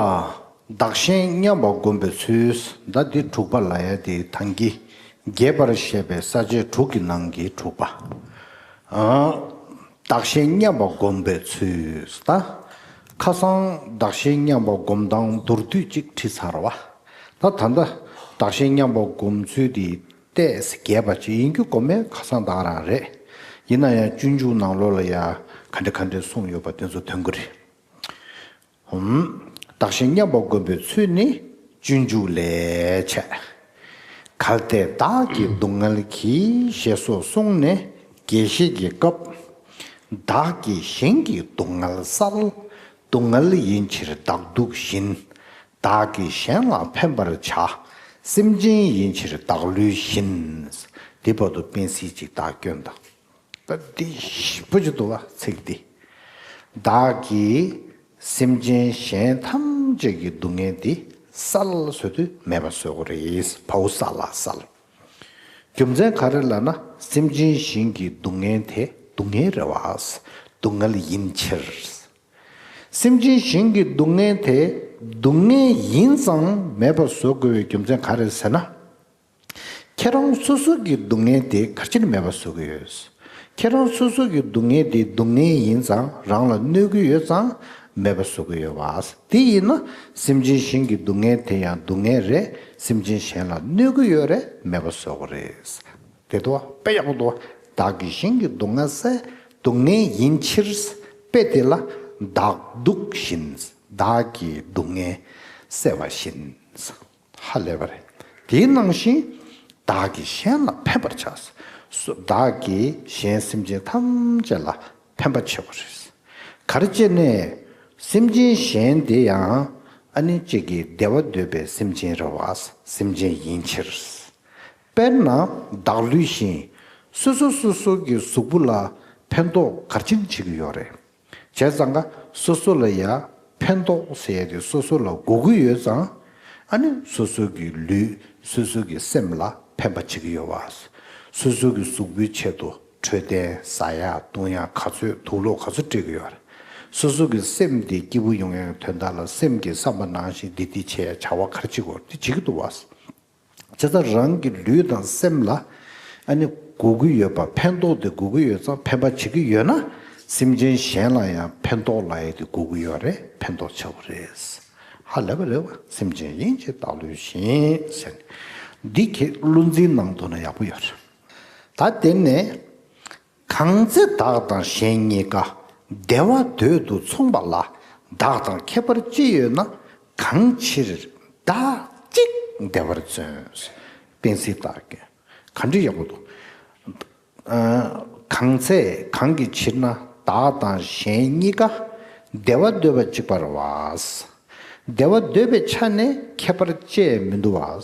བདག་གཞན་མཉམ་པར་བསྒོམ་པའི་ཚུལ། ད་འདི་དྲུག་པ་ལབ་ཡ་དེ་ཐང་གི་རྒྱས་པར་བཤད་པའི་ས་བཅད་དྲུག་གི་ནང་གི་དྲུག་པ། ཨ། བདག་གཞན་མཉམ་པར་བསྒོམ་པའི་ཚུལ། ད་ཁ་སང་བདག་གཞན་མཉམ་པར་སྒོམ་སྟངས་མདོར་བསྡུས་ཅིག་བྲིས་ཚར་བ། ད་ད་ལྟ་བདག་གཞན་མཉམ་པར་བསྒོམ་ཚུལ་དེ་ཏོག་ཙམ་རྒྱས་པ་ཅིག་ཡིན་རྒྱུ་དགོས་མེད་ཁ་སང་དང་རང་རེད། ཡིན་ན་ཡང་སྤྱོད་འཇུག་ནང་ལོགས་ལ་ཡ་ག་འདྲ་ག་འདྲ་གསུངས་ཡོད་པ་དེ་ཚོ་ཐོན་གྱི་རེད། ཧུམ། བདག་གཞན་མཉམ་པར་བསྒོམ་པའི་ཚུལ་ནི་སྤྱོད་འཇུག་ལས་བྱས། གལ་ཏེ་བདག་གི་སྡུག་བསྔལ་གྱིས་ཞེས་སོགས་གསུངས་ནས་རྒྱས་བཤད་ཀྱི་སྐབས། བདག་གིས་གཞན་གྱི་སྡུག་བསྔལ་བསལ། སྡུག་བསྔལ་ཡིན་ཕྱིར་བདག་སྡུག་བཞིན། བདག་གིས་གཞན་ལ་ཕན་པར་བྱ། སེམས་ཅན་ཡིན་ཕྱིར་བདག་ལུས་བཞིན། འདི་བར་དུ་སྤེན་སྲིད་ཅིག་བདག་སྐྱོན་དང་། ད་འདི་ཞིབ་པོ་ཅིག་འདུག་བ་ཚིག་འདི། བདག་གིས་སེམས་ཅན་གཞན་ཐམས་ཅད་ཀྱི་སྡུག་བསྔལ་འདི་བསལ་བཟོ་དུས་མེད་པ་བཟོ་དགོས་རེད། བའོ་བསལ་ལ་བསལ། རྒྱུ་མཚན་ག་རེ་ལབ་ན་སེམས་ཅན་གཞན་གྱི་སྡུག་བསྔལ་དེ་སྡུག་བསྔལ་རེད་བ། སྡུག་བསྔལ་ཡིན་ཕྱིར། སེམས་ཅན་གཞན་གྱི་སྡུག་བསྔལ་དེ་སྡུག་བསྔལ་ཡིན་ཙང་མེད་པ་བཟོ་དགོས་པའི་རྒྱུ་མཚན་ག་རེ་ཟེར་ན། ཁྱེད་རང་སོ་སོ་གི་སྡུག་བསྔལ་དེ་ག་རེ་བྱས་ནས་མེད་པ་བཟོ་གི་ཡོད། ཁྱེད་རང་སོ་སོ་གི་སྡུག་བསྔལ་དེ་སྡུག་བསྔལ་ཡིན་ཙང་། རང་ལ་གནོད་ཀྱི་ཡོད་ཙང་མེད་པ་བཟོ་གི་ཡོད་པ། དེ་ཡིན་ན་སེམས་ཅན་གཞན་གྱི་སྡུག་བསྔལ་དེ་ཡང་སྡུག་བསྔལ་རེད། སེམས་ཅན་གཞན་ལ་གནོད་ཀྱི་ཡོད་རེད། མེད་པ་བཟོ་གི་རེད། དེ་འདུག་བ། དཔེ་ཡག་པོ་འདུག་བ། བདག་གིས་གཞན་གྱི་སྡུག་བསྔལ་སེལ། སྡུག་བསྔལ་ཡིན་ཕྱིར། དཔེ་དེ་ལ་བདག་སྡུག་བཞིན། བདག་གི་སྡུག་བསྔལ་སེལ་བ་བཞིན། ཧ་ལས་པ་རེད། དེའི་ནང་བཞིན་བདག་གིས་གཞན་ལ་ཕན་པར་བྱ། སོ- བདག་གིས་གཞན་སེམས་ཅན་ཐམས་ཅད་ལ་ཕན་པ་བྱེད་དགོས་རེད། ག་རེ་བྱས་ནས། སེམས་ཅན་གཞན་དེ་ཡང་ཨ་ནི་གཅིག་གིས་བདེ་བ་འདོད་པའི་སེམས་ཅན་རེད་བ། སེམས་ཅན་ཡིན་ཕྱིར། དཔེར་ན་བདག་ལུས་བཞིན། སོ་སོ་སོ་སོ་གི་གཟུགས་པོ་ལ་ཕན་ཐོགས་ག་རེ་བྱེད་ཀྱི་ཡོད་རེད། བྱས་ཙང་ཀ་སོ་སོ་ལ་ཡ་ཕན་ཐོགས་ཟེར་ཡ་དེ་སོ་སོ་ལ་དགོས་ཀྱི་ཡོད་ཙང་། ཨ་ནི་སོ་སོ་གི་ལུས་སོ་སོ་གི་སེམས་ལ་ཕན་པ་བྱེད་ཀྱི་ཡོད་པ། སོ་སོ་གི་གཟུགས་པོའི་ཆེད་དུ་འཕྲོད་བསྟེན་ཟ་ཡ་བཏུང་ཡ་ག་ཚོད་དུག་སློག་ག་ཚོད་སྤྲད་ཀྱི་ཡོད་རེད། སོ་སོ་གི་སེམས་དེ་སྐྱིད་པོ་ཡོང་ཡའི་དོན་དག་ལ་སེམས་ཀྱི་བསམ་པ་ནང་བཞིན་འདི་འདི་བྱེད་ཡ་བྱ་བ་ག་རེ་བྱེད་དགོས་དེ་བྱེད་ཀྱི་འདུག་བ། བྱས་ཙང་རང་གི་ལུས་དང་སེམས་ལ་ཨ་ནི་དགོས་ཀྱི་ཡོད་པ། ཕན་ཐོགས་དེ་དགོས་ཀྱི་ཡོད་ཙང་ཕན་པ་བྱེད་ཀྱི་ཡོད་ན། སེམས་ཅན་གཞན་ལ་ཡང་ཕན་ཐོགས་ལབ་ཡ་དེ་དགོས་ཀྱི་ཡོད་རེད། ཕན་ཐོགས་ཆེ་བ་རེད། ཧ་ལས་པ་རེད་བ། སེམས་ཅན་ཡིན་ཕྱིར་བདག་ལུས་བཞིན་ཟེར་ནས། འདི་ཁྱེད་བློ་འཛིན་ནང་དུ་ན་ཡག་པོ་ཡོད་རེད། ད་དེ་ནས། གང་ཚེ་བདག་དང་གཞན་གཉིས་ཀ། བདེ་བ་འདོད་དུ་མཚུངས་པ་ལ། བདག་དང་ཁྱད་པར་ཅི་ཡོད་ན། གང་ཕྱིར་བདག་གཅིག་བདེ་བར་བརྩོན། སྤེན་ཚེ་བདག་གིས་ག་འདྲ་ཡག་པོ་འདུག་ཨ། གང་ཚེ་གང་གི་ཕྱིར་ན་བདག་དང་གཞན་གཉིས་ཀ་བདེ་བ་འདོད་པ་གཅིག་པ་རེད་བ། བདེ་བ་འདོད་པའི་ཆ་ནས་ཁྱད་པར་ཅི་ཡང་མི་འདུག་བ།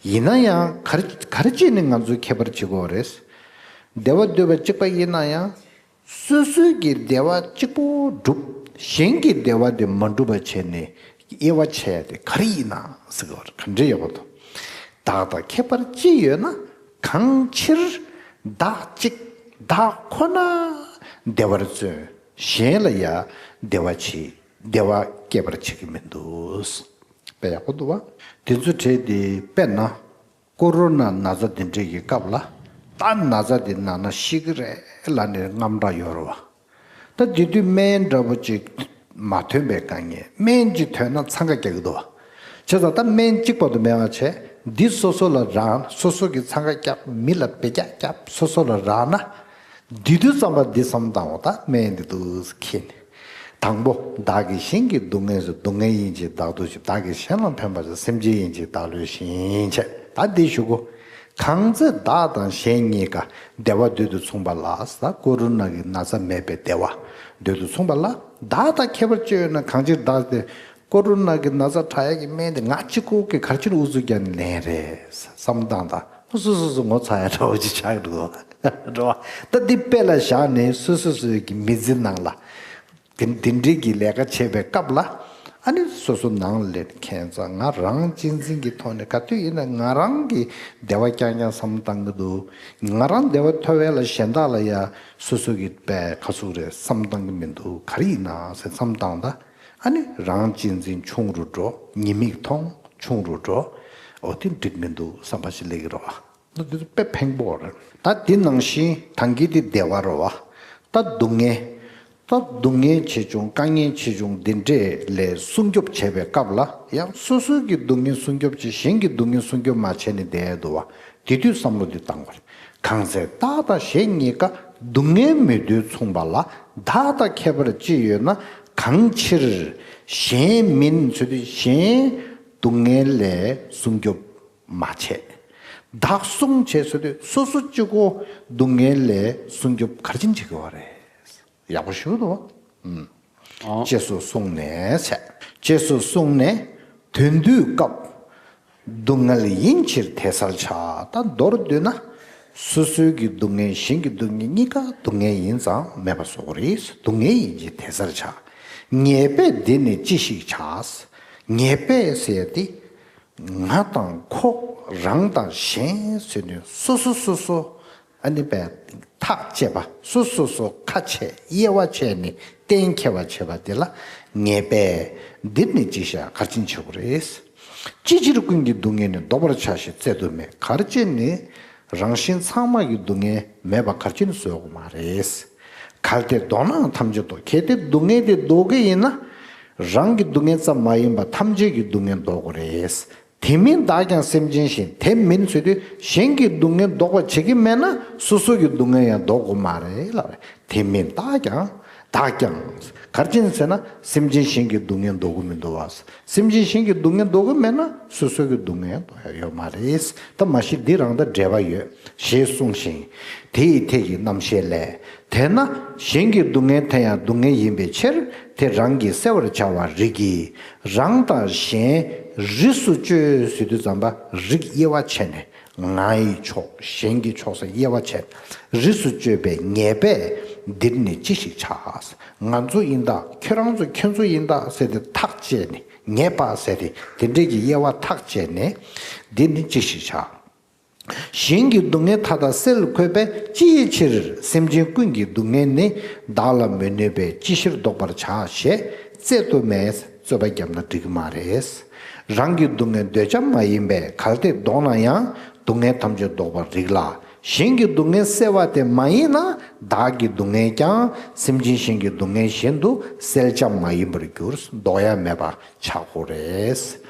ཡིན་ན་ཡང་ག་རེ་ག་རེ་བྱས་ནས་ང་ཚོས་ཁྱད་པར་བྱེད་དགོས་རེད། བདེ་བ་འདོད་པ་གཅིག་པ་ཡིན་ན་ཡང་། སོ་སོའི་གི་བདེ་བ་གཅིག་པོ་སྒྲུབ། གཞན་གྱི་བདེ་བ་དེ་མ་འགྲུབ་པ་བྱས་ནས་དབྱེ་བ་ཕྱེ་ཡ་དེ་ག་རེ་ཡིན་ན་ཟེར་གི་ཡོད་རེད། ག་འདྲ་ཡོད་པ་དང་། བདག་དང་ཁྱད་པར་ཅི་ཡོད་ན། གང་ཕྱིར་བདག་གཅིག་བདག་ཁོ་ན་བདེ་བར་བརྩོན། གཞན་ལ་ཡང་བདེ་བ་བྱེད། བདེ་བ་སྐྱེད་པར་བྱེད་ཀྱི་མི་འདུག་དཔེ་ཡག་པོ་འདུག་བ། དེ་ཚོ་བྲིས་ཏེ་དཔེར་ན། ཀོ་རོ་ན་ན་ཚ་འདི་འདྲའི་གི་སྐབས་ལ། ད་ན་ཚ་འདི་ན་ན་ཤི་གི་རེད་ལབ་ནས་དངངས་སྐྲག་ཡོད་རེད་བ། ད་དེ་དུས་སྨན་འདྲ་པོ་ཅིག་མ་ཐོན་པའི་དཀའ་ངལ། སྨན་ཅིག་ཐོན་ན་འཚང་ཁ་རྒྱག་གི་འདུག་བ། བྱས་ཙང་ད་སྨན་གཅིག་པ་དུ་མེད་པ་བྱས། འདི་སོ་སོ་ལ་རག་ན། སོ་སོ་གི་འཚང་ཁ་རྒྱབ། མི་ལ་བེ་རྒྱག་རྒྱབ། སོ་སོ་ལ་རག་ན། འདི་དུས་ཙམ་པ་འདི་བསམ་བཏང་བ། ད་སྨན་འདི་འདུག་ཟེར་ཁྱེར་ནས། དང་པོ། བདག་གིས་གཞན་གྱི་སྡུག་བསྔལ་སེལ། སྡུག་བསྔལ་ཡིན་ཕྱིར་བདག་སྡུག་བཞིན། བདག་གིས་གཞན་ལ་ཕན་པར་བྱ། སེམས་ཅན་ཡིན་ཕྱིར་བདག་ལུས་བཞིན་བྱས། ད་འདི་ཞུ་གོ། གང་ཚེ་བདག་དང་གཞན་གཉིས་ཀ། བདེ་བ་འདོད་དུ་མཚུངས་པ་ལ། ད་ཀོ་རོ་ན་གི་ན་ཚ་མེད་པའི་བདེ་བ་འདོད་དུ་མཚུངས་པ་ལ། བདག་དང་ཁྱད་པར་ཅི་ཡོད་ན། གང་ཕྱིར་བདག་དེ། ཀོ་རོ་ན་གི་ན་ཚ་དྲག་ཡག་གི་སྨན་དེ་ང་གཅིག་པོ་གིས་ག་རེ་བྱས་ནས་ཨུ་ཚུགས་རྒྱག་ནས་ལེན་རེད་བསམ་བཏང་། ད་སོ་སོ་སོ་ངོ་ཚ་ཡ་འདྲ་བོ་ཅིག་ཆགས་འགྲོ་འགྲོ་བ། ད་འདི་དཔེ་ལ་བཞག་ནས་སོ་སོ་སོའི་གི་མི་ཚེ་ནང་ལ། དེ་འདི་འདྲའི་གི་ལས་ཀ་བྱེད་པའི་སྐབས་ལ། ཨ་ནི་སོ་སོ་ནང་ལ་ལས་ཁྱད་མཚར། ང་རང་གཅེས་འཛིན་གྱི་ཐོག་ནས་ག་དུས་ཡིན་ན་ང་རང་གི་བདེ་བ་རྐྱང་རྐྱང་བསམ་བཏང་གི་འདུག་ང་རང་བདེ་བ་ཐོབ་ཡ་ལ་གཞན་དག་ལ་ཡ་སོ་སོ་གི་དཔེ་ག་ཚོད་རེད་བསམ་བཏང་གི་མི་འདུག་ག་རེ་ཡིན་ན་ཟེར་བསམ་བཏང་ད། ཨ་ནི་རང་གཅེས་འཛིན་ཆུང་རུ་འགྲོ། ཉེས་དམིགས་མཐོང་ཆུང་རུ་འགྲོ། འོ་དེ་འགྲིག་མི་འདུག་བསམ་པ་ཞིག་སླེབས་ཀྱི་རེད་བ། ད་འདི་ཚོ་དཔེ་ཕན་པོ་རེད། ད་འདི་ནང་བཞིན་ད་གིན་དེ་བདེ་བ་རེད་བ། ད་སྡུག་བསྔལ། ད་སྡུག་བསྔལ་ཆེ་ཆུང་དཀའ་ངལ་ཆེ་ཆུང་འདི་འདྲས་ལས་སྲུང་སྐྱོབ་བྱེད་པའི་སྐབས་ལ། ཡང་སོ་སོའི་གི་སྡུག་བསྔལ་སྲུང་སྐྱོབ་བྱེད། གཞན་གྱི་སྡུག་བསྔལ་སྲུང་སྐྱོབ་མ་བྱས་ནས་བསྡད་ཡ་འདུག་བ། དེ་དུས་བསམ་བློ་འདི་བཏང་དགོས་རེད། གང་ཚེ་བདག་དང་གཞན་གཉིས་ཀ། སྡུག་བསྔལ་མི་འདོད་མཚུངས་པ་ལ། བདག་དང་ཁྱད་པར་ཅི་ཡོད་ན། གང་ཕྱིར་གཞན་མིན་ཚུལ་དུ། གཞན་སྡུག་བསྔལ་ལས་སྲུང་སྐྱོབ་མ་བྱས། བདག་སྲུང་བྱས་ཚུལ་དུ། སོ་སོ་གཅིག་པོ་སྡུག་བསྔལ་ལས་སྲུང་སྐྱོབ་ག་རེ་བྱེད་ཀྱི་ཡོད་རེད། ཡག་པོ་ཞུ་འདུག་ཨང་། ཅེས་སུ་གསུངས་ནས་བྱས། ཅེས་སུ་གསུངས་ནས་དོན་བསྡུས་སྐབས། སྡུག་བསྔལ་ཡིན་ཕྱིར་དེ་བསལ་བྱ། ད་མདོར་བསྡུས་ན། སོ་སོའི་གི་སྡུག་བསྔལ་གཞན་གྱི་སྡུག་བསྔལ་གཉིས་ཀ་སྡུག་བསྔལ་ཡིན་ཙང་མེད་པ་བཟོ་དགོས་རེད། སྡུག་བསྔལ་ཡིན་ཕྱིར་དེ་བསལ་བྱ། ཉེས་པས་འདི་ནི་ཅི་ཞིག་བྱ། ཉེས་པས་ཟེར་ཏེ། ང་དང་ཁོ། རང་དང་གཞན་ཟེར་ནས་སོ་སོ་སོ་སོ། ཨ་ནི་པའི་ཐག་བཅད་པ། སོ་སོ་སོ་ཁ་ཕྱེ། དབྱེ་བ་ཕྱེ་ནས་གཏན་འཁེལ་བ་བྱེད་པ་དེ་ལ་ཉེས་པས་འདི་ནི་ཅི་བྱ། ག་རེ་བྱེད་དགོས་རེད། ཅི་ཕྱིར་ཀུན་གྱི་སྡུག་བསྔལ་ནི། བཟློག་པར་བྱ་ཞིང་བཙལ་དུ་མེད། ག་རེ་བྱས་ནས་ རང་གཞན་ཚང་མ་གི་སྡུག་བསྔལ་མེད་པ་ག་རེ་བྱས་ནས་བཟོ་དགོས་མ་རེད། གལ་ཏེ་བཟློག་ནའང་ཐམས་ཅད་བཟློག་གལ་ཏེ་སྡུག་བསྔལ་དེ་བཟློག་གི་ཡིན་ན། རང་གི་སྡུག་བསྔལ་ཙམ་མ་ཡིན་པར་ཐམས་ཅད་ཀྱི་སྡུག་བསྔལ་བཟློག་དགོས་རེད། དེ་མིན་བདག་ཀྱང་སེམས་ཅན་གཞན། དེ་མིན་ཟེར་དུས་གཞན་གྱི་སྡུག་བསྔལ་བཟློག་པར་བྱེད་ཀྱི་མེད་ན་སོ་སོ་གི་སྡུག་བསྔལ་ཡང་བཟློག་དགོས་མ་རེད་ལབ་རེད། དེ་མིན་བདག་ཀྱང་། བདག་ཀྱང་། ག་རེ་བྱས་ནས་ཟེར་ན་སེམས་ཅན་གཞན་གྱི་སྡུག་བསྔལ་བཟློག་གི་མི་འདུག་བ། སེམས་ཅན་གཞན་གྱི་སྡུག་བསྔལ་བཟློག་གི་མེད་ན་སོ་སོ་གི་སྡུག་བསྔལ་བཟློག་ཡ་ཡོད་མ་རེད། ད་མ་གཞི་འདི་རང་དང་འབྲེལ་བ་ཡོད་ཞེས་གསུངས་ཤིང་། དེ་ཡི་ཐད་ཀྱི་རྣམ་བཤད་ལས། དེས་ན་གཞན་གྱི་སྡུག་བསྔལ་དེ་ཡང་སྡུག་བསྔལ་ཡིན་པའི་ཕྱིར་དེ་རང་གིས་བསལ་བར་བྱ་བ་རིགས་ཀྱི། རང་དང་གཞན་རིགས་སུ་གཅོད་ཟེར་དུས་ཙམ་པ་རིགས་དབྱེ་བ་ཕྱེ་ནས། ང་ཡི་ཕྱོགས་གཞན་གྱི་ཕྱོགས་སུ་དབྱེ་བ་ཕྱེ། རིགས་སུ་གཅོད་པའི་ཉེས་པས་འདིར་ནི་ཅི་ཞིག་བྱ། ང་ཚོ་ཡིན་ད་ཁྱོད་རང་ཚོ་ཁྱོད་ཚོ་ཡིན་ད་ཟེར་ཏེ་ཐག་བཅད་ནས་ཉེས་པ་ཟེར་ཏེ་དེ་འདྲས་ཀྱི་དབྱེ་བ་ཐག་བཅད་ནས་འདིར་ནི་ཅི་ཞིག་བྱ། གཞན་གྱི་སྡུག་བསྔལ་མཐའ་དག་སེལ་དགོས་པས་ཅི་ཡི་ཕྱིར་སེམས་ཅན་ཀུན་གྱི་སྡུག་བསྔལ་ནི་བདག་ལ་མི་གནོད་པས་ཅི་ཕྱིར་བཟློག་པར་བྱ་ཞེས་རྩོད་དུ་མེད། རྩོད་པ་བརྒྱབ་ན་འགྲིག་གི་མ་རེད། རང་གི་སྡུག་བསྔལ་འདོད་བྱ་མ་ཡིན་པས་གལ་ཏེ་བཟློག་ན་ཡང་སྡུག་བསྔལ་ཐམས་ཅད་བཟློག་པར་རིགས་ལ། གཞན་གྱི་སྡུག་བསྔལ་སེལ་བ་དེ་མ་ཡིན་ན་བདག་གི་སྡུག་བསྔལ་ཀྱང་སེམས་ཅན་གཞན་གྱི་སྡུག་བསྔལ་བཞིན་དུ་སེལ་བྱ་མ་ཡིན་པར་གྱུར། བཟློག་ཡ་མེད་པ་ཆགས་དགོས་རེད།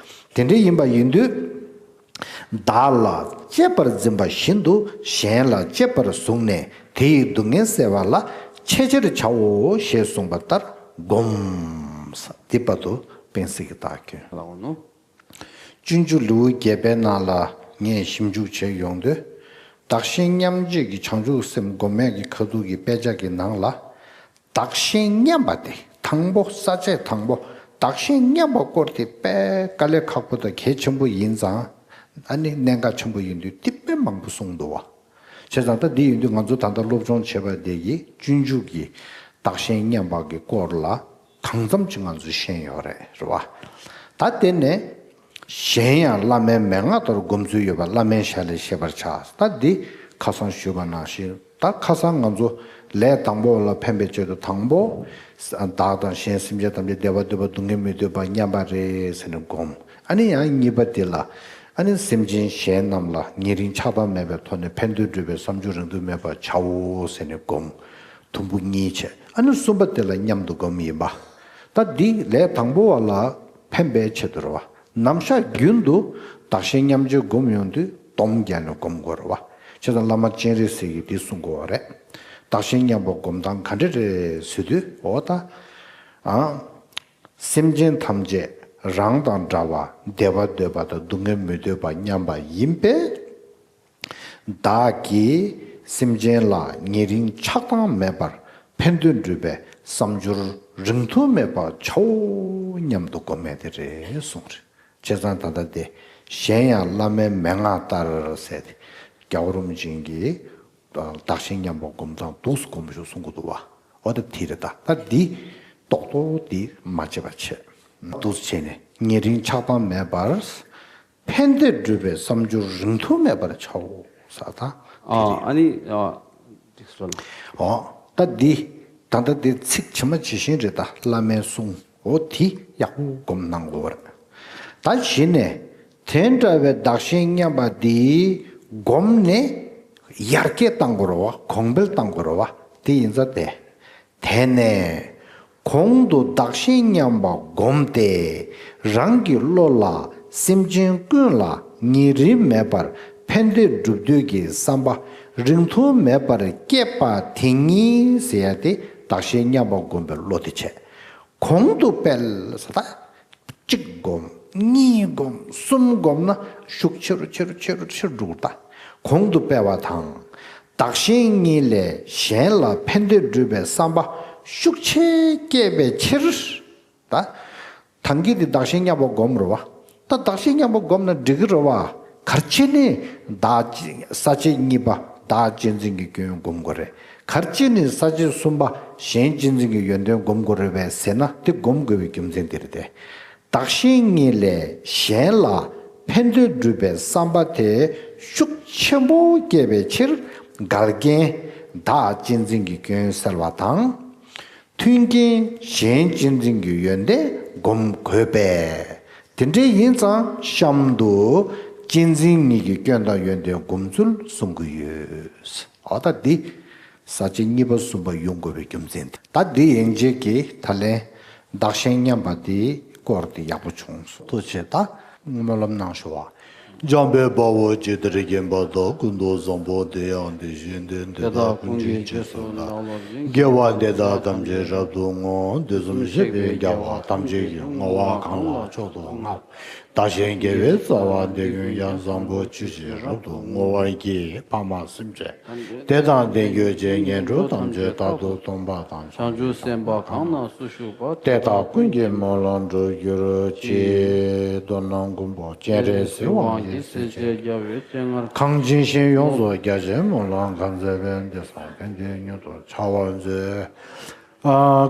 དེ་འདྲ་ཡིན་པ་ཡིན་དུས། བདག་ལ་གཅེས་པར་འཛིན་པ་བཞིན་དུ་གཞན་ལ་གཅེས་པར་བཟུང་ནས་དེ་ཡི་སྡུག་བསྔལ་སེལ་བ་ལ་ཆེས་ཆེར་བྱའོ་ཞེས་གསུངས་པ་ལྟར་བསྒོམ། འདི་བར་དུ་སྤེན་སྲིད་ཀྱིས་བརྡ་བསྐྱོན། ལགས་འོང་ནོ། སྤྱོད་འཇུག་ལེའུ་བརྒྱད་པའི་ནང་ལ་ངས་ཞིབ་འཇུག་བྱས་ཡོང་དུས། བདག་གཞན་མཉམ་བརྗེ་གི་བྱང་ཆུབ་སེམས་སྒོམ་ཡག་གི་ཁ་ཐུག་གི་དཔེ་ཆ་གི་ནང་ལ། བདག་གཞན་མཉམ་པ་དེ་དང་པོ་ས་བཅད་དང་པོ་བདག་གཞན་མཉམ་པ་སྐོར་དེ་དཔེ་དཀའ་ལས་ཁག་པོ་དང་གལ་ཆེན་པོ་ཡིན་ཙང་། ཨ་ནི་གནད་འགག་ཆེན་པོ་ཡིན་དུས་དེ་དཔེ་མང་པོ་གསུངས་འདུག་བ། བྱས་ཙང་ད་འདི་ཡིན་དུས་ང་ཚོ་ད་ལྟ་སློབ་སྦྱོང་བྱེད་པ་དེ་གི་སྤྱོད་འཇུག་གི་བདག་གཞན་མཉམ་པ་གི་སྐོར་ལ་གང་འཚམ་ཅིག་ང་ཚོས་ཤེས་ཡོད་རེད། རེད་བ། ད་དེ་ནས། གཞན་ཡང་བླ་མའི་མན་ངག་ལྟར་སྒོམ་ཚུལ་ཡོད་པ་བླ་མའི་ཞལ་ལས་ཤེས་པར་བྱ། ད་འདི་ཁ་སང་ཞུས་པ་ནང་བཞིན་ད་ཁ་སང་ང་ཚོ་ལས་དང་པོ་ལ་ཕན་པའི་ཆེད་དུ་དང་པོ། བདག་དང་གཞན་སེམས་ཅན་ཐམས་ཅད་བདེ་བ་འདོད་པ་སྡུག་བསྔལ་མི་འདོད་པ་མཉམ་པ་རེད་ཟེར་ནས་སྒོམ། ཨ་ནི་ཡང་གཉིས་པ་དེ་ལ། ཨ་ནི་སེམས་ཅན་གཞན་རྣམས་ལ་ཉེ་རིང་ཆགས་སྡང་མེད་པའི་ཐོག་ནས་ཕན་འདོད་སྒྲུབ་པའི་བསམ་སྦྱོར་རིང་དུ་མེད་པར་བྱའོ་ཟེར་ནས་སྒོམ། དུམ་བུ་གཉིས་བྱས། ཨ་ནི་གསུམ་པ་དེ་ལ་མཉམ་དུ་སྒོམ་ཡིན་པ། ད་འདི་ལས་དང་པོ་བ་ལ་ཕན་པའི་ཆེད་དུ་རེད་བ། ནམ་ཞག་རྒྱུན་དུ་བདག་གཞན་མཉམ་བརྗེ་སྒོམ་ཡོང་དུས་སྡོམ་རྒྱག་ནས་སྒོམ་དགོས་རེད་བ། བྱས་ཙང་བླ་མ་སྤྱན་རས་གཟིགས་ཀྱིས་འདི་གསུང་གི་ཡོད་རེད། བདག་གཞན་མཉམ་པ་སྒོམ་སྟངས་ག་འདྲ་རེད་ཟེར་དུས་འོ་ད། ཨ། སེམས་ཅན་ཐམས་ཅད་རང་དང་འདྲ་བ་བདེ་བ་འདོད་པ་དང་སྡུག་བསྔལ་མི་འདོད་པ་མཉམ་པ་ཡིན་པས། བདག་གིས་སེམས་ཅན་ལ་ཉེ་རིང་ཆགས་སྡང་མེད་པར་ཕན་འདོད་སྒྲུབ་པའི་བསམ་སྦྱོར་རིང་ཐུང་མེད་པར་བྱའོ་སྙམ་དུ་སྒོམ་མེད་དེ་རེད་གསུངས་རེད། བྱས་ཙང་ད་ལྟ་དེ་གཞན་ཡང་བླ་མའི་མན་ངག་ལྟར་ཟེར་ཏེ་རྒྱལ་བ་རིན་པོ་ཆེ་གིས་བདག་གཞན་མཉམ་པར་སྒོམ་སྟངས་འདུག་སེ་སྒོམ་ཤོག་གསུང་གི་འདུག་བ། འོ་ད་དེ་རེད་ད། ད་འདི་རྡོག་རྡོག་འདི་མ་བརྗེད་པ་བྱས། འདུག་སེ་བྱས་ནས་ཉེ་རིང་ཆགས་སྡང་མེད་པར། ཕན་བདེ་སྒྲུབ་པའི་བསམ་སྦྱོར་རིང་ཐུང་མེད་པར་བྱའོ། ས་དང་། ཨ་ཨ་ནི་ཨ་འགྲིག་སོང་། འོ། ད་འདི། ད་ལྟ་འདི་ཚིག་ཇི་མ་ཇི་བཞིན་རེད་ད་བླ་མའི་གསུང་འོ་དེ་ཡག་པོ་སྒོམ་གནང་དགོས་པ་རེད། ད་གཞི་ནས་དེ་འདྲ་བའི་བདག་གཞན་མཉམ་པ་འདི་སྒོམ་ནས་ཡར་རྒྱས་གཏང་དགོས་རེད་བ། གོང་འཕེལ་གཏང་དགོས་རེད་བ། དེ་ཡིན་ཙང་དེ། དེ་ནས་གོང་དུ་བདག་གཞན་མཉམ་པ་བསྒོམས་ཏེ་རང་གི་བློ་ལ་སེམས་ཅན་ཀུན་ལ་ཉེ་རིང་མེད་པར་ཕན་བདེ་སྒྲུབ་འདོད་ཀྱི་བསམ་པ་རིང་ཐུང་མེད་པར་བསྐྱེད་པ་དེ་ཉིད་ཟེར་ཡ་དེ་བདག་གཞན་མཉམ་པ་བསྒོམས་པའི་བློ་དེ་བྱས། གོང་དུ་སྤེལ་ཟེར་ད། གཅིག་སྒོམ། གཉིས་སྒོམ། གསུམ་སྒོམ་ན་ཤུགས་ཆེ་རུ་ཆེ་རུ་ཆེ་རུ་ཆེ་རུ་འགྲོ་གི་རེད་ད། གོང་དུ་སྤེལ་བ་དང་། བདག་གཞན་གཉིས་ལས་གཞན་ལ་ཕན་བདེ་སྒྲུབ་པའི་བསམ་པ་ཤུགས་ཆེ་བསྐྱེད་པའི་ཕྱིར། ད། ད་གིན་དེ་བདག་གཞན་མཉམ་པ་སྒོམ་རེད་བ། ད་བདག་གཞན་མཉམ་པ་སྒོམ་ན་འགྲིག་གི་རེད་བ། ག་རེ་བྱས་ནས་བདག་ས་བཅད་གཉིས་པ་བདག་གཅེས་འཛིན་གྱི་སྐྱོན་སྒོམ་དགོས་རེད། ག་རེ་བྱས་ནས་ས་བཅད་གསུམ་པ་གཞན་གཅེས་འཛིན་གྱི་ཡོན་ཏན་སྒོམ་དགོས་རེད་པས་ཟེར་ན་དེ་སྒོམ་དགོས་པའི་རྒྱུ་མཚན་དེ་རེད་དེ། བདག་གཞན་གཉིས་ལས་གཞན་ལ་ཕན་བདེ་སྒྲུབ་པའི་བསམ་པ་དེ་ཤུགས་ཆེན་པོ་བསྐྱེད་པའི་ཕྱིར་འགལ་རྐྱེན་བདག་གཅེས་འཛིན་གྱི་སྐྱོན་སེལ་བ་དང་། མཐུན་རྐྱེན་གཞན་གཅེས་འཛིན་གྱི་ཡོན་ཏན་སྒོམ་དགོས་པས། དེ་འདྲ་ཡིན་ཙང་གཤམ་དུ་ གཅེས་འཛིན་གཉིས་ཀྱི་སྐྱོན་དང་ཡོན་ཏན་སྒོམ་ཚུལ་གསུང་གི་ཡོད། འོ་ད་འདི་ས་བཅད་གཉིས་པ་གསུམ་པ་ཡོང་དགོས་པའི་རྒྱུ་མཚན་དེ། ད་འདི་ཡན་ཆད་ཀྱི་ད་ལན་བདག་གཞན་མཉམ་པ་དེའི་སྐོར་དེ་ཡག་པོ་བྱུང་སོང་། ཐུགས་རྗེ་ཆེ། ད་སྨོན་ལམ་གནང་ཞུ་བ། འཇམ་དཔལ་དཔའ་བོས་ཇི་ལྟར་མཁྱེན་པ་དང་། ཀུན་ཏུ་བཟང་པོ་དེ་ཡང་དེ་བཞིན་ཏེ། དེ་དག་ཀུན་གྱི་རྗེས་སུ་བདག་སློབ་ཅིང་། དགེ་བ་འདི་དག་ཐམས་ཅད་རབ་ཏུ་བསྔོ། དུས་གསུམ་གཤེགས་པའི་རྒྱལ་བ་ཐམས་ཅད་ཀྱིས། བསྔོ་བ་གང་ལ་མཆོག་ཏུ་བསྔགས། བདག་གཞན་དགེ་བའི་རྩ་བ་འདི་ཀུན་ཀྱང་། བཟང་པོ་སྤྱོད་ཕྱིར་རབ་ཏུ་བསྔོ་བར་བགྱི། འཕགས་མ་སེམས་ཅན་དེ་དང་ལྡན་གྱུར་ཅིག་ངན་འགྲོ་ཐམས་ཅད་རྟག་ཏུ་སྟོངས་པ་དང་། བྱང་ཆུབ་སེམས་དཔའ་གང་རྣམས་སུ་ཞུགས་པ། དེ་དག་ཀུན་གྱི་སྨོན་ལམ་འགྲུབ་གྱུར་ཅིག་མདོར་ན་མགོན་པོ་སྤྱན་རས་གཟིགས་དབང་གིས་སྲིད་ཞིའི་རྒྱལ་བའི་སྤྱན་སྔར་གངས་ཅན་ཞིང་ཡོངས་སུ་རྒྱ་ཆེའི་སྨོན་ལམ་གང་མཛད་པའི་འདི་ཚང་ཕན་བདེའི་མྱུར་དུ་བྱ་བར་མཛོད།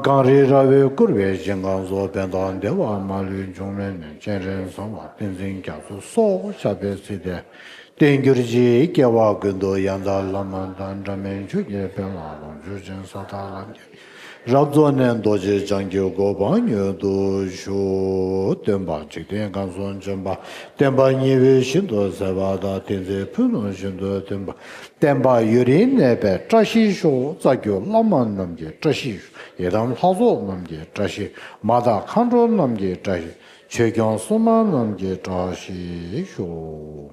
གངས་རི་ར་བས་བསྐོར་བའི་ཞིང་ཁམས་སུ། ཕན་དང་བདེ་བ་མ་ལུས་འབྱུང་བའི་གནས། སྤྱན་རས་གཟིགས་དབང་བསྟན་འཛིན་རྒྱ་མཚོ་སོགས་ཞབས་པད་ཚིག་དེ་བརྟན་གྱུར་ཅིག་སྐྱེ་བ་ཀུན་ཏུ་ཡང་དག་བླ་མ་དང་། འབྲལ་མེད་ཆོས་ཀྱི་དཔལ་ལ་ལོངས་སྤྱོད་ཅིང་། ས་དང་ལམ་གྱི་རབ་རྫོགས་ནས། རྡོ་རྗེ་འཆང་གི་གོ་འཕང་མྱུར་དུ་ཞུ། སྟོན་པ་འཇིག་རྟེན་ཁམས་སུ་བྱོན་པ། བསྟན་པ་ཉི་འོད་བཞིན་དུ་གསལ་བ་དང་། བསྟན་འཛིན་ཕུན་སུམ་བཞིན་དུ་སྟོན་པ། བསྟན་པ་ཡུན་རིང་གནས་པའི་བཀྲ་ཤིས་ཤོག་རྩ་བརྒྱུད་བླ་མ་རྣམས་ཀྱི་བཀྲ་ཤིས་ཤོག་ཡི་དམ་ལྷ་ཚོགས་རྣམས་ཀྱི་བཀྲ་ཤིས། མ་དང་མཁའ་འགྲོ་རྣམས་ཀྱི་བཀྲ་ཤིས། ཆོས་སྐྱོང་སྲུང་མ་རྣམས་ཀྱི་བཀྲ་ཤིས་ཤོག